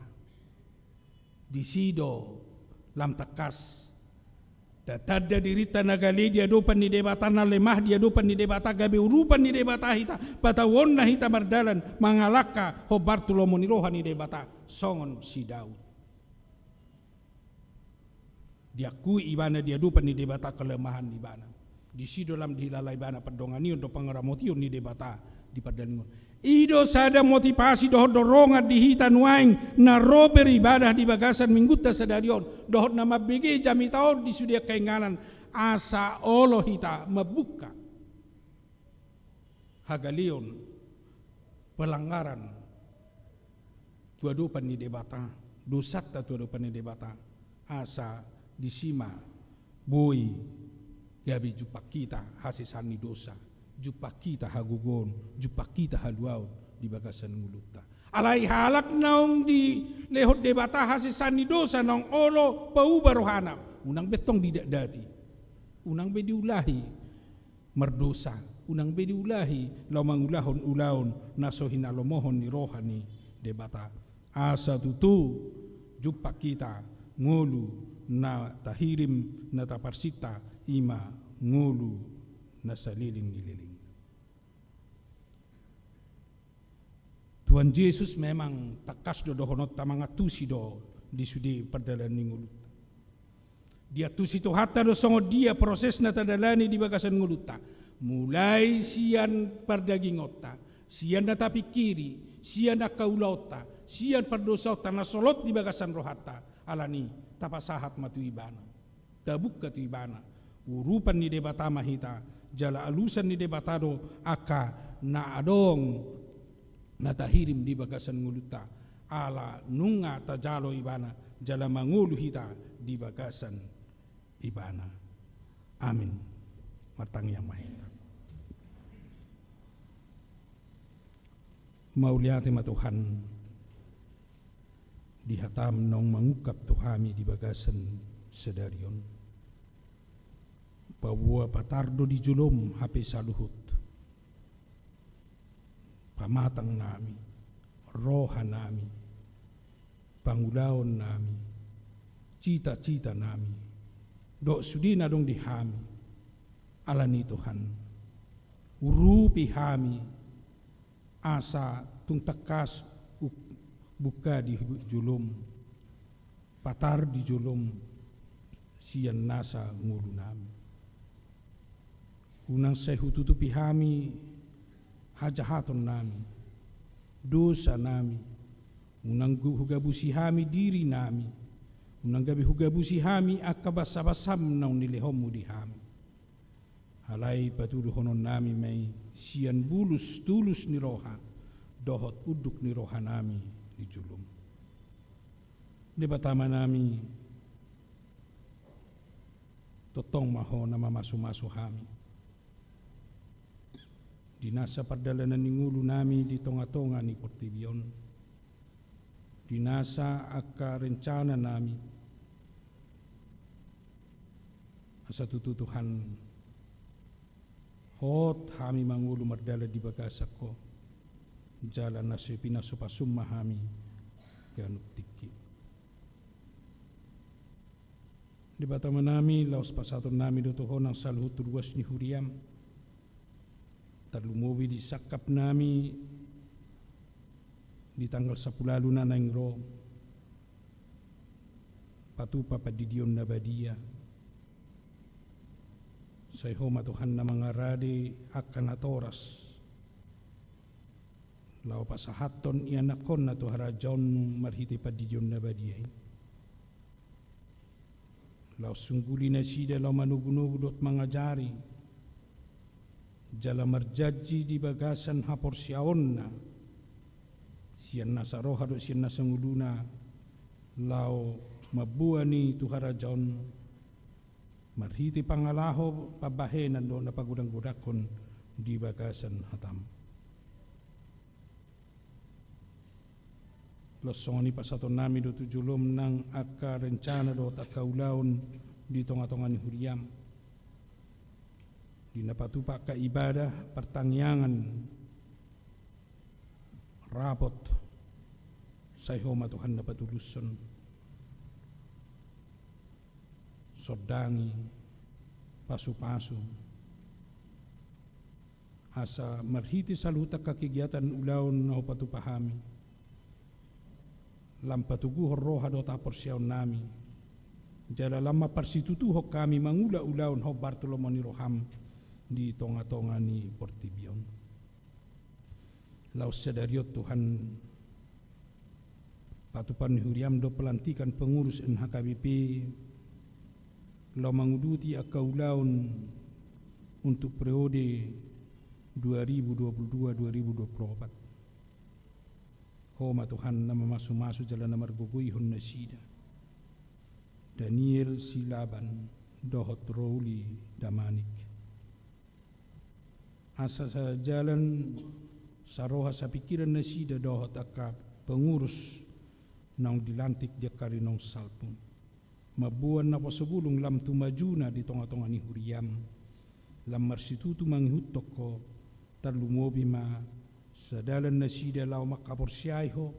Disi do lam tangkas tatanda dirinta na gale di adopan ni Debata, na lemah di adopan ni Debata, gabe urupan ni Debata hita, patauonna hita mardalan mangalangka hombar tu lomo ni roha ni Debata songon si Daud. Diakui ibana di adopan ni Debata kelemahan ibana. Disi do lam dihilala ibana pardonganion dohot pangaramotion ni Debata di pardalanan on. I do sada motivasi dohot dorongan di hita nuaeng na ro beribadah di bagasan minggunta sadari on, dohot na mambege jamita on di sude angka inganan, asa olo hita mambuka hagaleon, pelanggaran tu adopan ni Debata, dosanta tu adopan ni Debata, asa disi ma boi gabe jumpang hita hasesaan ni dosa, jumpang hita hagogoon, jumpang hita haluaon di bagasan ngolunta. Alai halak naung dilehon Debata hasesaan ni dosa, naung olo pauba rohana, unang be tong didatdati, unang be diulahi mardosa, unang be diulahi laho mangulahon ulaon na so hinalomohon ni roha ni Debata. Asa tutu jumpang hita ngolu na tahirim, na taparsinta, i ma ngolu na saleleng ni leleng. Tuhan Jesus memang tangkas do dohononta mangantusi do di sude pardalanan ni ngolunta. Diantusi Tuhanta do songon dia proses na tadalani di bagasan ngolunta. Mulai sian pardagingonta, sian na tapingkiri, sian angka ulaonta, sian pardosaonta na solot di bagasan rohanta. Alani tapasahat ma tu Ibana. Tabuka tu Ibana. Urupan ni Debata ma hita, jala alusan ni Debata do angka na adong na tahirim di bagasan ngolunta. Ala nunga tajalo Ibana, jala mangolu hita di bagasan Ibana. Amin. Martangiang ma hita. Mauliate ma Tuhan, di hataM naung mangungkap tu hami di bagasan sadari on. Paboa patar do di joloM hape saluhut. Pamatang nami, roha nami, pangulaon nami, cita-cita nami, dohot sude na adong di hami. Alani Tuhan, urupi hami, asa Tung tangkas bungka di jolom, patar di jolom sian nasa ngolunami. Unang sai hututupi hami hajahatonnami, dosanami, unang hugabusi hami dirinami, unang gabe hugabusi hami angka basabasam naung nilehonmu di hami. Alai patuduhononnami ma i sian bulus tulus ni roha dohot unduk ni rohanami di jolom. Debata Amanami, tongtong ma Ho na mamasumasu hami di nasa pardalanan ni ngolunami di tongatonga ni portibi on, di nasa angka rencananami. Asa tutu Tuhan, hot hami mangolu mardalan di bagasan Ho, jala na so pinasupasum ma hami ganup tingki. Debata Amanami, laos pasahatonnami do tu Ho nang saluhut ruas ni huriam, tarlumobi di sangkapnami di tanggal sampulu ualu na naeng ro, patupa pandidion na badia. Sai Ho ma Tuhan na mangarade angka natoras laho pasahathon ianakhonna tu harajaonmu marhite pandidion na badia i. Laos sungguli nasida laho manogunogu dohot mangajari, jala marjanji di bagasan haporseaonna sian nasa roha dohot sian nasa ngoluna, laho mamboan i tu harajaonmu marhite pangalaho pambahenan dohot na pagodanggodanghon di bagasan hatam. Laos songon i pasahatonnami do tu jolom nang angka rencana dohot angka ulaon di tongatonga ni huriam, di na patupa angka ibadah partangiangan, rapot. Sai Ho ma Tuhan na patulushon, sondangi, pasupasu, asa marhite saluhut angka kegiatan ulaon na Ho patupa hami, lam patoguhon roha dohot haporseaonnami, jala lam mamparsitutuhon hami mangula ulaon hombar tu lomo ni roham di tongatonga ni portibi on. Laos sadari on Tuhan, patupaon ni huriam do pelantikan pengurus N H K B P laho manguduti angka ulaon untuk periode dua ribu dua puluh dua dua ribu dua puluh empat. Ho ma Tuhan na mamasumasu jala na margogoihon nasida, Daniel Silaban dohot Roli Damanik. Asa sajalan saroha sapingkiran nasida dohot angka pengurus naung dilantik di angka ari naung salpu, mamboan naposobulung lam tu majuna di tongatonga ni huriam, lam marsitutu mangihuthon Ho, tarlumobi ma sadalan nasida laho manghaporseai Ho,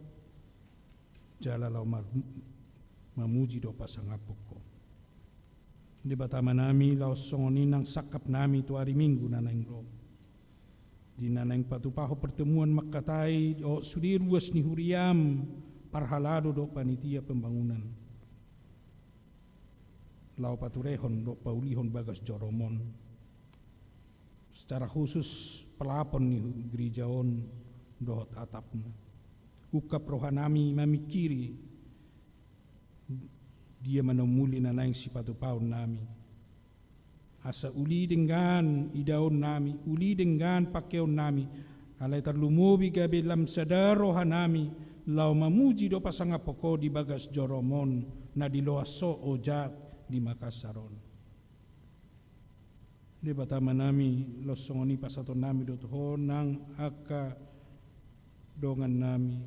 jala laho mar-, mamuji dohot pasangaphon Ho. Debata Amanami, laos songon i nang sangkapnami tu ari Minggu na naeng ro, di na naeng patupahon pertemuan mangkatai dohot sude ruas ni huriam, parhalado dohot panitia pembangunan, laho paturehon dohot paulihon bagas jorom on, secara khusus pelapon ni gereja on dohot atapna. Ungkap rohanami mamingkiri dia ma na umuli na naeng sipatupaonnami, asa uli denggan idaonnami, uli denggan pangkeonnami, alai tarlumobi gabe lam sada rohanami laho mamuji dohot pasangaphon Ho di bagas jorom on na diloas Ho ojak di Makassar on. Debata Amanami, laos songon i pasahatonnami do tu Ho nang angka dongannami,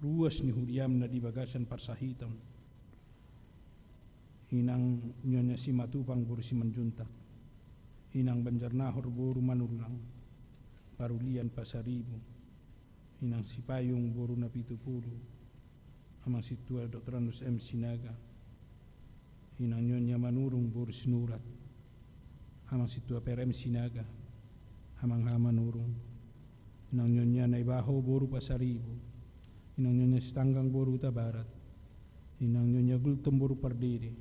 ruas ni huriam na di bagasan parsahiton, inang Nyonya Simatupang boru Simanjuntak, inang Banjarnahor boru Manullang, parulian Pasaribu, inang Sipayung boru Napitupulu, amang sintua Doktorandus M Sinaga, inang Nyonya Manurung boru Sinurat, amang sintua Per M Sinaga, amang H Manurung, Inang Nyonya Naibaho boru Pasaribu, Inang Nyonya Sitanggang boru Hutabarat, Inang Nyonya Gultom boru Pardede,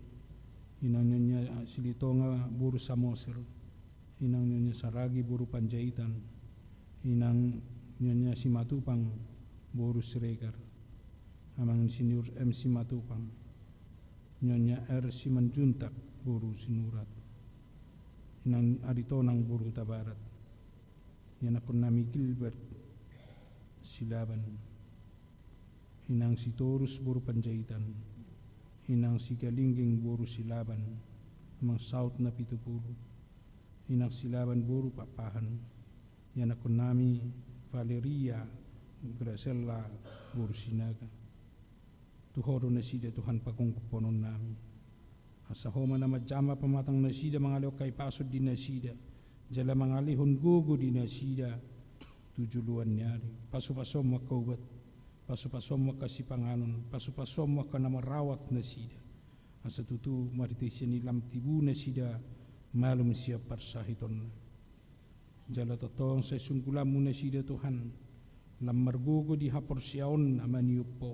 Inang Nyonya Silitonga boru Samosir, Inang Nyonya Saragi boru Panjaitan, Inang Nyonya Simatupang boru Siregar, Amang Insinyur M Simatupang, Nyonya R Simanjuntak boru Sinurat, Inang Aritonang boru Hutabarat, ianakkon nami Gilbert Silaban, Inang Sitorus boru Panjaitan, Inang Sigalingging boru Silaban, Amang Saut Napitupulu, Inang Silaban boru Pakpahan, ianakkon nami Valeria Gracella boru Sinaga. Tu Ho do nasida Tuhan pagomgomonon nami. Asa Ho ma na manjama pamatang nasida, mangalehon hahipason di nasida, jala mangalehon gogo di nasida tu joloan ni ari. Pasupasonmu angka ubat, pasupasonmu angka sipanganon, pasupasonmu angka na marawat nasida. Asa tutu marhite sian i lam tibu nasida malum sian parsahitonna. Jala tongtong sai sunggulanmu nasida Tuhan, lam margogo di haporseaonna maniop Ho,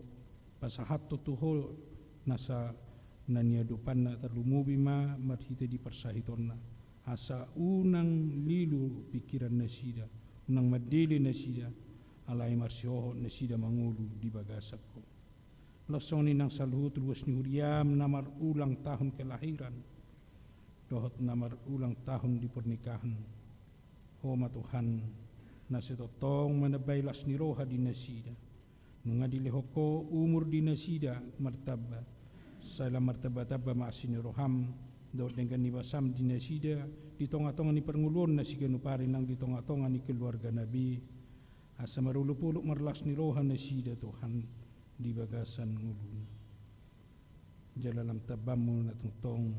pasahathon tu Ho nasa na niadopanna, tarlumobi ma marhite di parsahitonna, asa unang lilu pingkiran nasida, unang mandele nasida, alai marsihohot nasida mangolu di bagasan Ho. Laos songon i nang saluhut ruas ni huriam na marulang tahun kelahiran dohot na marulang tahun di pernikahan. Ho ma Tuhan, na sai tongtong manambai las ni roha di nasida. Nunga dilehon Ho umur di nasida martamba, sai lam martambatamba ma asi ni roham dohot denggan ni basam di nasida, di tongatonga ni parngoluonna siganup ari nang di tongatonga ni keluargana be. Asa marolopolop marlas ni roha nasida Tuhan di bagasan ngoluna. Jala lam tambammu na tongtong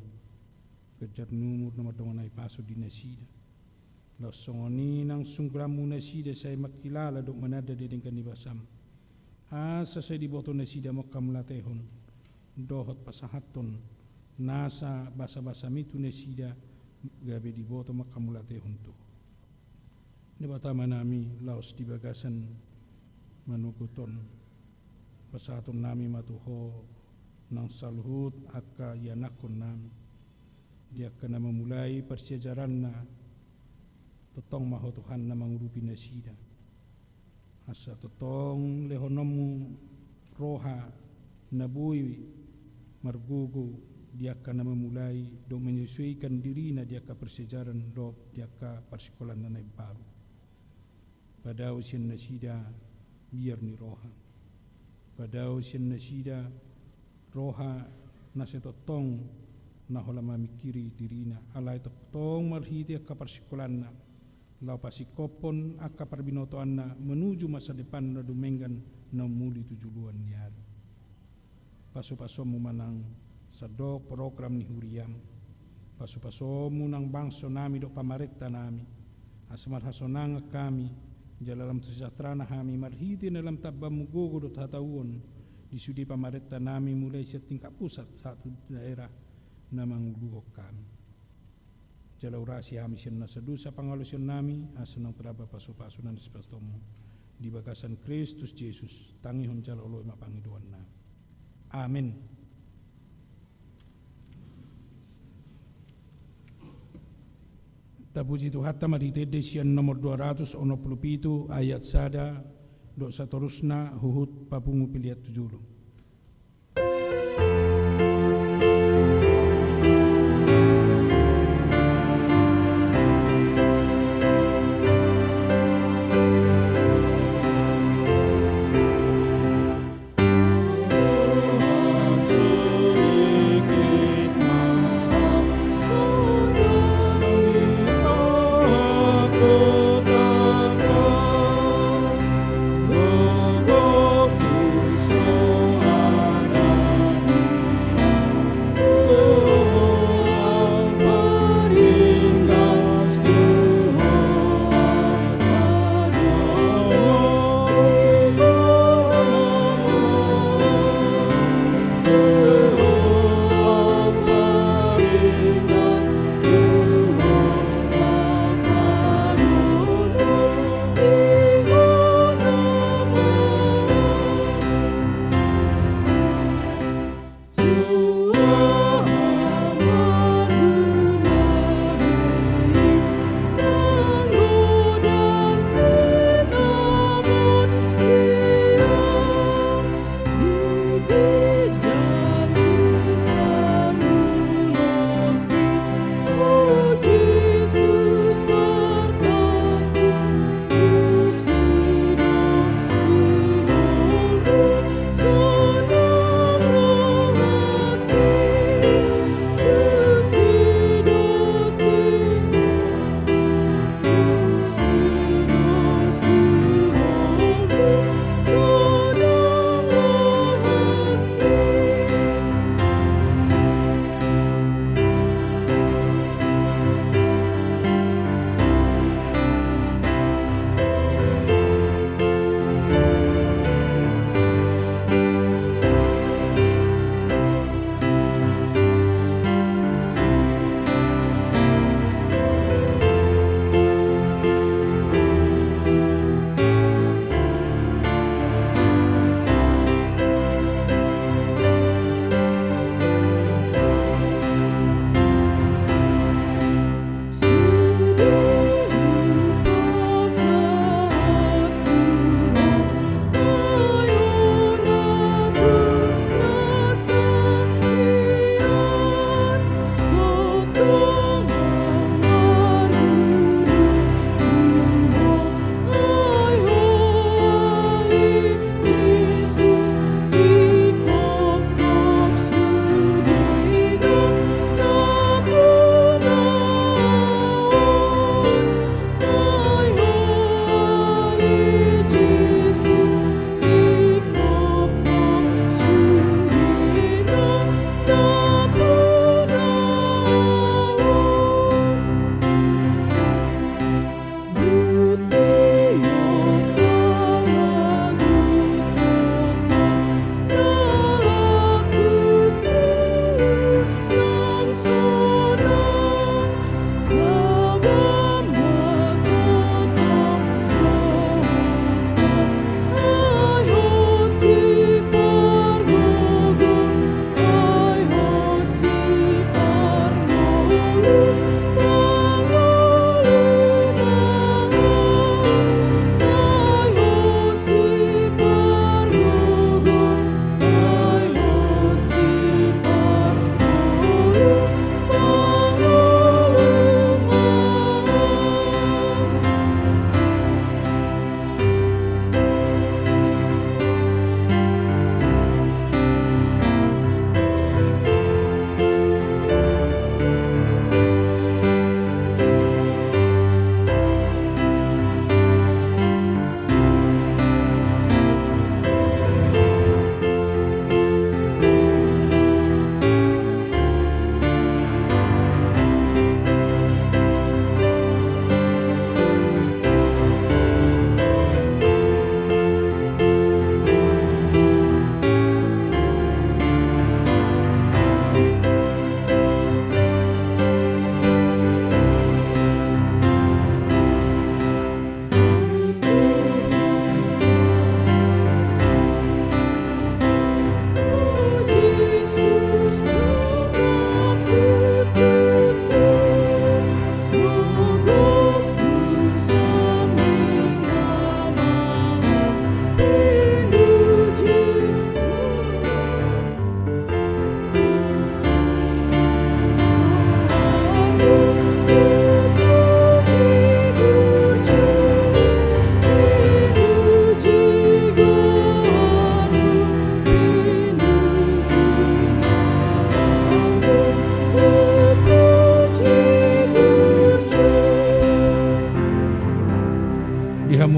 ganjar ni umur na mardongan hahipason di nasida. Laos songon i nang sunggulanmu nasida sai mangkilala dohot mananda di denggan ni basam. Asa sai diboto nasida ma angka mauliatehon dohot pasahathon nasa basabasami tu nasida, gabe diboto ma angka mauliatehon tu Debata ma nami, laos di bagasan manogot on, pasahaton nami ma tu Ho nang saluhut angka ianakhon nami. Di angka na mamulai parsiajaranna, tongtong ma Ho Tuhan na mangurupi nasida. Asa tongtong lehononmu roha na boi margogo di angka na mamulai dohot menyesuaikan dirina di angka parsiajaran dohot di angka parsikolaan na imbaru. Padao sian nasida biar ni roha. Padao sian nasida roha na sai tongtong na holan mamingkiri dirina, alai tongtong marhite angka parsikolaanna laho pasingkophon angka parbinotoanna manuju masa depan na dumenggan na umuli tu joloan ni ari. Pasupasonmu ma nang sandok program ni huriam. Pasupasonmu nang bangso nami dohot pamarenta nami. Asa marhasonangan hami, jala lam tu sejahteraan hami marhite na lam tambammu gogo dohot hatauon di sude pamarenta nami mulai sian tingkat pusat sahat tu daerah na manguluhon hami. Jala urasi hami sian nasa dosa pangalaosion nami, asa nang taraba pasupasu na nisipasahatonmu. Di bagasan Kristus Jesus, tangihon jala oloi ma pangidoan nami. Amen. Tapuji Tuhanta marhite ende sian nomor dua ratus onom pulu pitu ayat sada, dohot satorusna huhut papungu pelean tu jolo.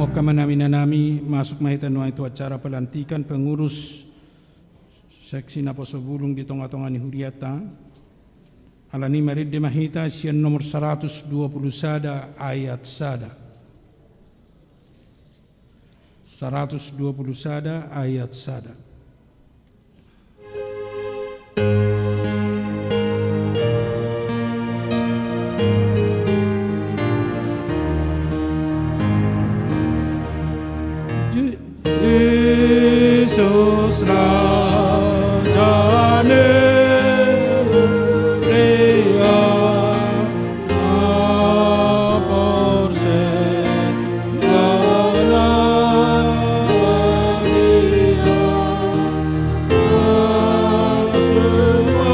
Angka amanami, inanami, masuk ma hita nuaeng tu acara pelantikan pengurus seksi naposo bulung di tonga-tonga ni huriata. Alani i marende ma hita sian nomor saratus dua pulu sada ayat sada. Saratus dua pulu sada ayat sada. Jesus, Raja ni huria, na porsea na badia, na suba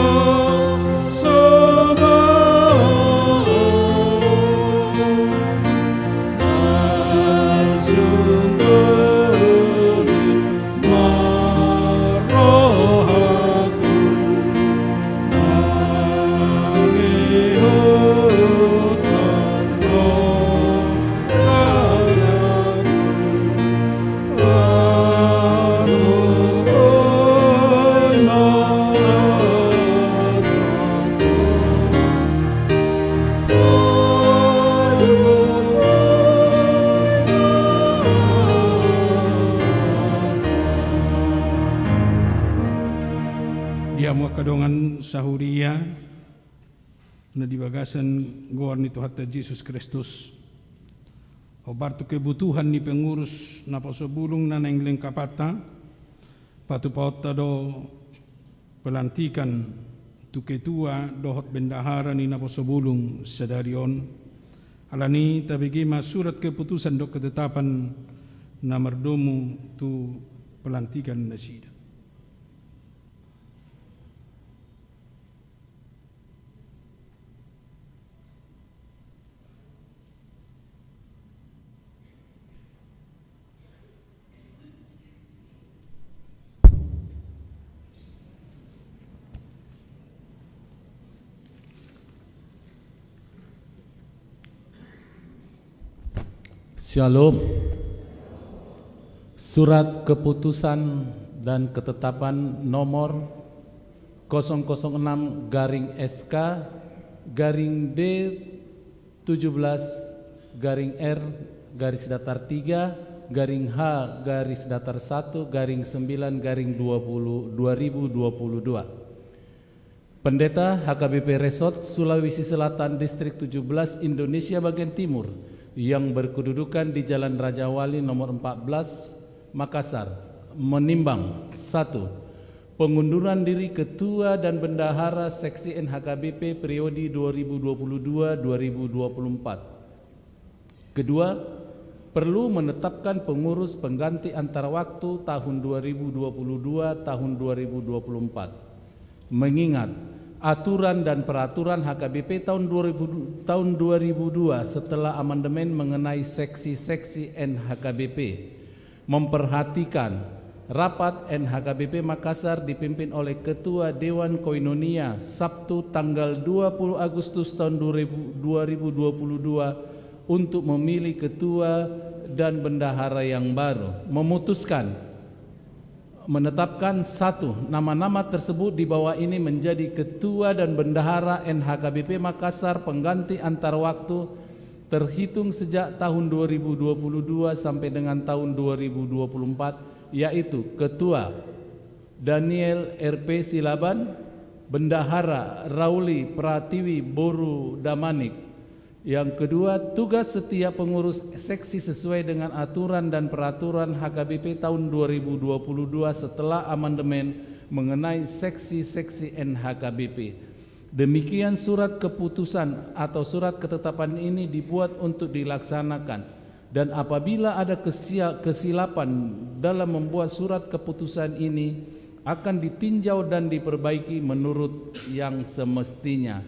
Di hamu angka dongan sahuria na di bagasan goar ni Tuhanta Jesus Kristus. Hombar tu kebutuhan ni pengurus naposo bulung na naeng lengkapanta, patupaonta do pelantikan tu ketua dohot bendahara ni naposo bulung sadari on. Alani i tabege ma surat keputusan dohot ketetapan na mardomu tu pelantikan nasida. Syalom. Surat keputusan dan ketetapan nomor kosong kosong enam garing S K garing D tujuh belas garing R garis datar tiga garing H garis datar satu garing sembilan garing dua puluh, dua ribu dua puluh dua. Pendeta H K B P Resort Sulawesi Selatan Distrik tujuh belas Indonesia Bagian Timur yang berkedudukan di Jalan Raja Wali nomor empat belas, Makassar, menimbang, satu, pengunduran diri Ketua dan Bendahara Seksi N H K B P periode dua ribu dua puluh dua dua ribu dua puluh empat. Kedua, perlu menetapkan pengurus pengganti antar waktu tahun dua ribu dua puluh dua tahun dua ribu dua puluh empat. Mengingat aturan dan peraturan H K B P tahun dua ribu, tahun dua ribu dua setelah amandemen mengenai seksi-seksi N H K B P. Memperhatikan rapat N H K B P Makassar dipimpin oleh Ketua Dewan Koinonia, Sabtu tanggal dua puluh Agustus tahun dua ribu, dua ribu dua puluh dua, untuk memilih ketua dan bendahara yang baru. Memutuskan, menetapkan satu, nama-nama tersebut di bawah ini menjadi ketua dan bendahara N H K B P Makassar pengganti antar waktu terhitung sejak tahun dua ribu dua puluh dua sampai dengan tahun dua ribu dua puluh empat, yaitu Ketua Daniel R P Silaban, Bendahara Rauli Pratiwi Boru Damanik. Yang kedua, tugas setiap pengurus seksi sesuai dengan aturan dan peraturan H K B P tahun dua ribu dua puluh dua setelah amandemen mengenai seksi-seksi N H K B P. Demikian surat keputusan atau surat ketetapan ini dibuat untuk dilaksanakan, dan apabila ada kesia-, kesilapan dalam membuat surat keputusan ini, akan ditinjau dan diperbaiki menurut yang semestinya.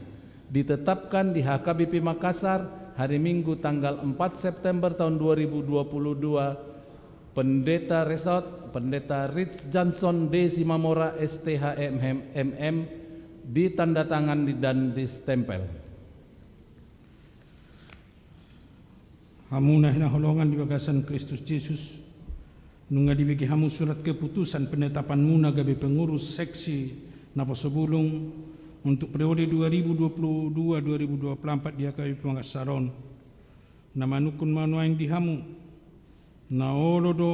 Ditetapkan di H K B P Makassar, hari Minggu tanggal empat September tahun dua ribu dua puluh dua, Pendeta Resort, Pendeta Rich Johnson D Simamora, S T H M M, ditanda tangan di-, dan distempel. Hamu na hinaholongan di bagasan Kristus Jesus, nunga dibege hamu surat keputusan penetapanmuna gabe pengurus seksi Naposobulung untuk periode dua ribu dua puluh dua dua ribu dua puluh empat di H K B P Makassar on. Na manungkun ma nuaeng di hamu, na olo do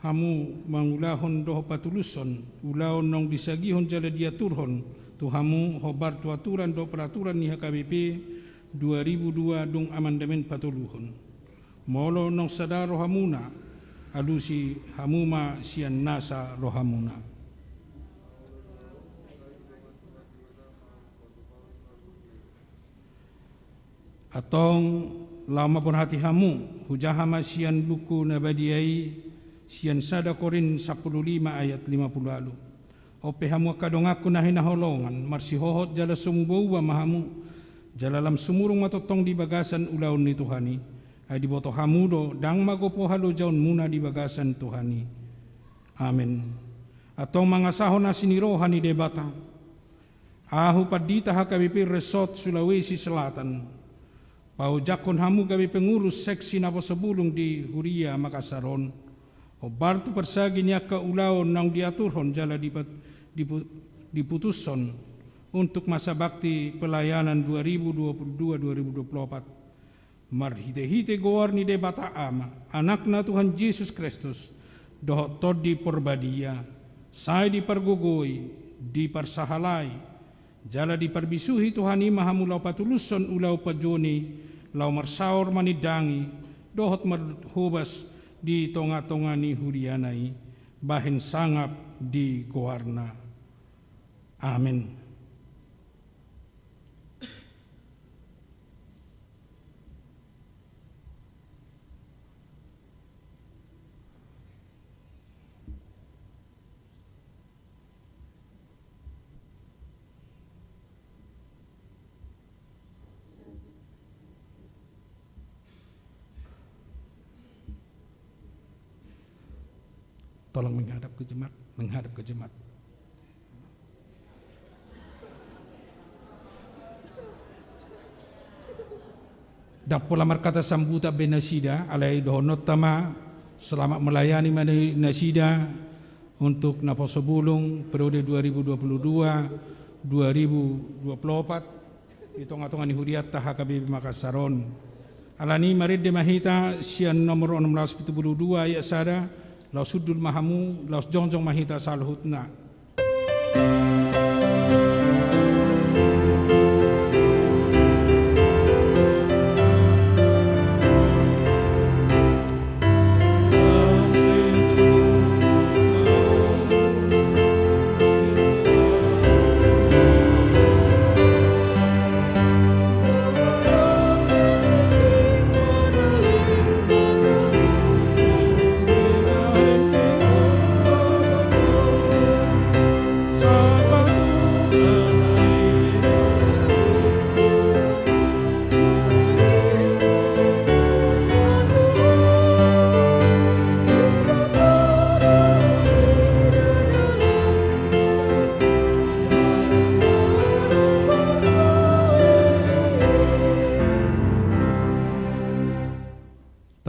hamu mangulahon dohot patulushon ulaon naung disagihon jala diaturhon tu hamu hombar tu aturan dohot peraturan ni H K B P dua ribu dua dung amandemen patoluhon. Molo naung sada rohamuna, alusi hamu ma sian nasa rohamuna. Antong, laho mamborhati hamu, hujaha ma sian buku na badia i, sian sada Korint sampulu lima ayat lima pulu ualu. On pe hamu angka donganku na hinaholongan, marsihohot jala so muba-uba ma hamu, jala lam sumurung ma tongtong di bagasan ulaon ni Tuhan i. Ai diboto hamu do, ndang magopo halojaonmuna di bagasan Tuhan i. Amen. Antong mangasahon asi ni roha ni Debata. Ahu pandita H K B P Resort Sulawesi Selatan, paojakhon hamu gabe pengurus seksi Naposobulung di Huria Makassar on, hombar tu parsagi ni angka ulaon naung diaturhon jala dipat-, dipu-, diputushon untuk masa bakti pelayanan dua ribu dua puluh dua dua ribu dua puluh empat. Marhite-hite goar ni Debata Ama, Anakna Tuhan Jesus Kristus, dohot Tondi Porbadia, sai dipargogoi, diparsahalai, jala diparbisuhi Tuhan i ma hamu laho patulushon ulaon panjouon i, laho marsaor manindangi, dohot marhobas di tonga-tonga ni huriana i, bahen sangap di goarna. Amen. Tolong menghadap ke jemaat, menghadap ke jemaat. Ndang pola markata sambutan be nasida, alai dohononta ma, selamat melayani ma nasida untuk Naposobulung periode dua ribu dua puluh dua, dua ribu dua puluh empat. Di tonga-tonga ni hurianta H K B P Makassar on. Alani i marende ma hita sian nomor onom ratus pitu pulu dua ayat sada, laos hundul ma hamu, laos jongjong ma hita saluhutna.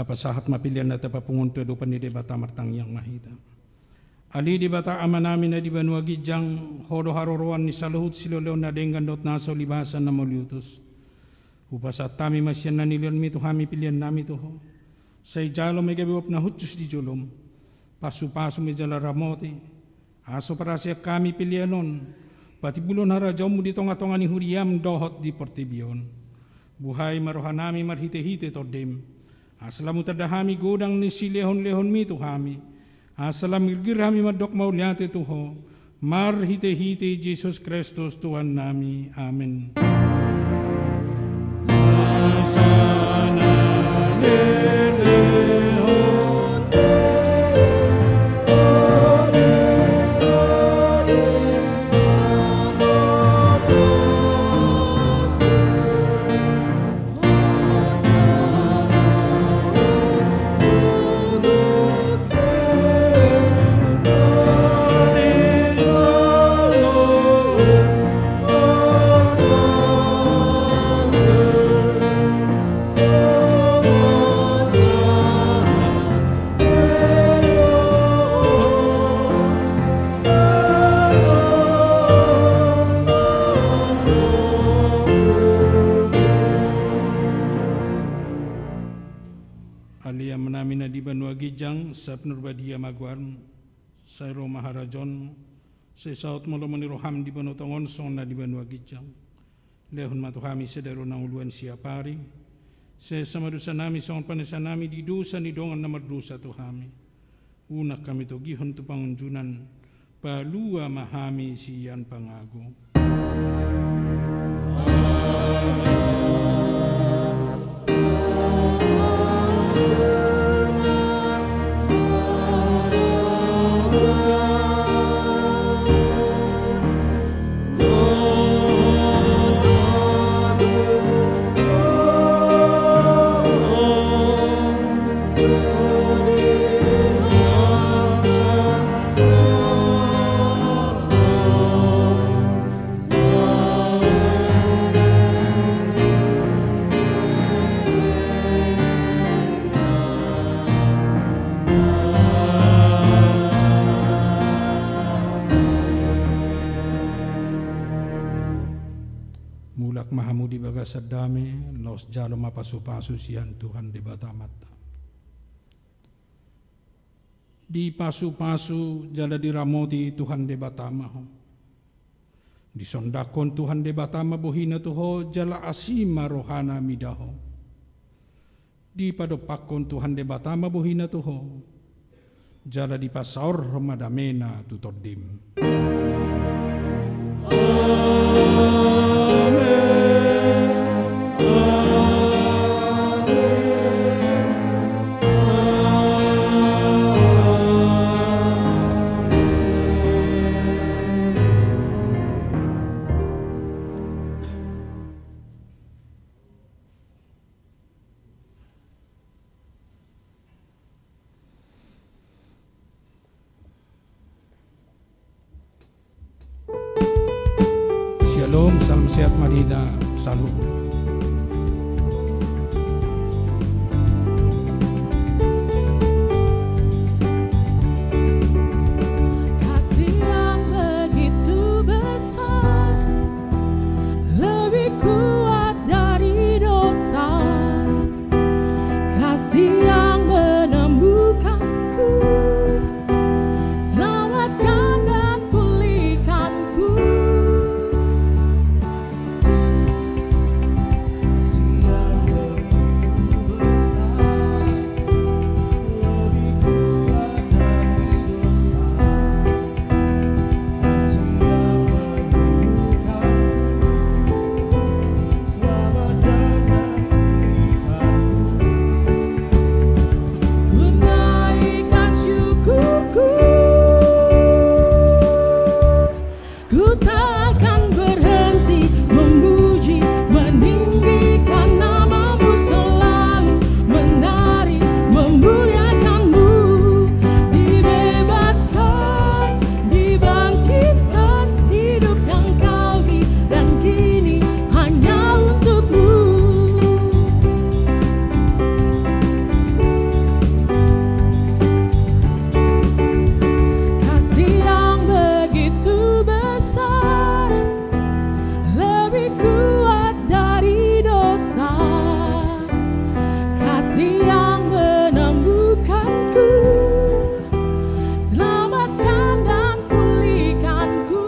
Tapasahat ma pelean na tapapungu tu adopan ni Debata, martangiang ma hita. Ale Debata Amanami na di banua ginjang, Ho do haroroan ni saluhut silehonlehon na denggan dohot na so ulibasan na mauliutus. Hupasahat hami ma sian na nilehonMi tu hami peleannami tu Ho. Sai jalo ma i gabe uap na hushus di joloM. Pasupasu ma i jala ramoti. Asa so parasean hami pelean on patimbulhon harajaonMu di tonga-tonga ni huriaM dohot di portibi on. Buhai ma rohanami marhite-hite TondiM. Asa lam hutanda hami godang ni silehonlehonMi tu hami. Asa lam girgir hami mandok mauliate tu Ho. Marhite-hite Jesus Kristus Tuhannami. Amen. Amanami na di banua ginjang, sai pinarbadia ma goarmu, sai ro ma harajaonmu, sai saut ma lomo ni roham di banua tonga on songon na di banua ginjang. Lehon ma tu hami sadari on hangoluan siapari. Sai esa ma dosanami songon panesanami di dosa ni dongan na mardosa tu hami. Unang hami togihon tu pangunjunan, palua ma hami sian pangago. Mulak ma hamu di bagasan dame, laos jalo ma pasupasu sian Tuhan Debata Amanta. Dipasupasu jala diramoti Tuhan Debata ma ho. Disondangkon Tuhan Debata ma bohina tu ho, jala asi ma rohana mida ho. Dipadompakkon Tuhan Debata ma bohina tu ho, jala dipasaorhon ma damena tu tondim. Syalom, salam sehat ma di hita saluhut. Kasih yang begitu besar, lebih kuat dari dosa. Kasih yang menemukanku, selamatkan dan pulihkanku. Kasih yang begitu besar, lebih kuat dari dosa. Ku naikkan syukurku. Ku tak akan berhenti memuji, meninggikan nama-Mu selalu, menari, memuliakan-Mu. Dibebaskan, dibangkitkan, hidup yang Kau beri dan kini hanya untuk-Mu. Kasih yang begitu besar, lebih kuat dari dosa. Kasih yang menemukanku, selamatkan dan pulihkanku.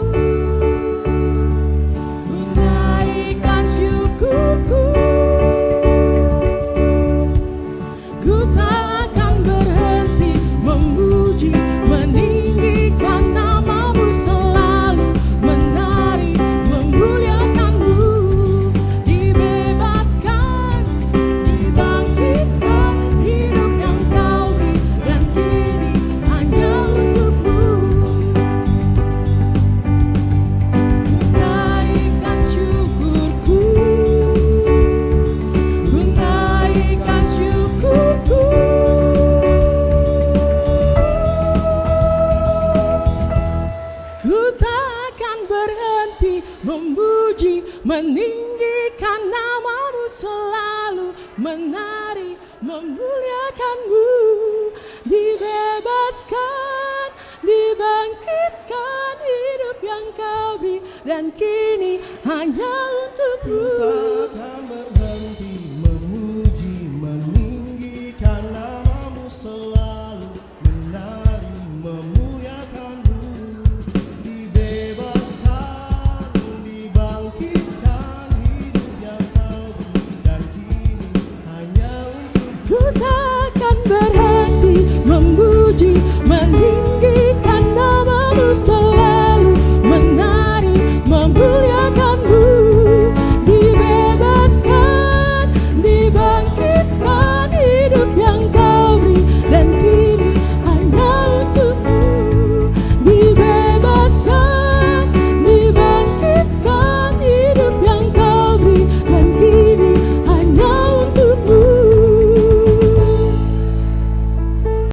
Ku naikkan syukurku. Ku tak akan berhenti memuji, meninggikan nama-Mu selalu, menari, memuliakan-Mu. Dibebaskan, dibangkitkan, hidup yang Kau beri dan kini hanya untuk-Mu. Ku naikkan syukurku, ku naikkan syukurku. Ku tak akan berhenti memuji, meninggikan nama-Mu selalu, menari, memuliakan-Mu. Dibebaskan, dibangkitkan, hidup yang Kau beri dan kini hanya untuk-Mu.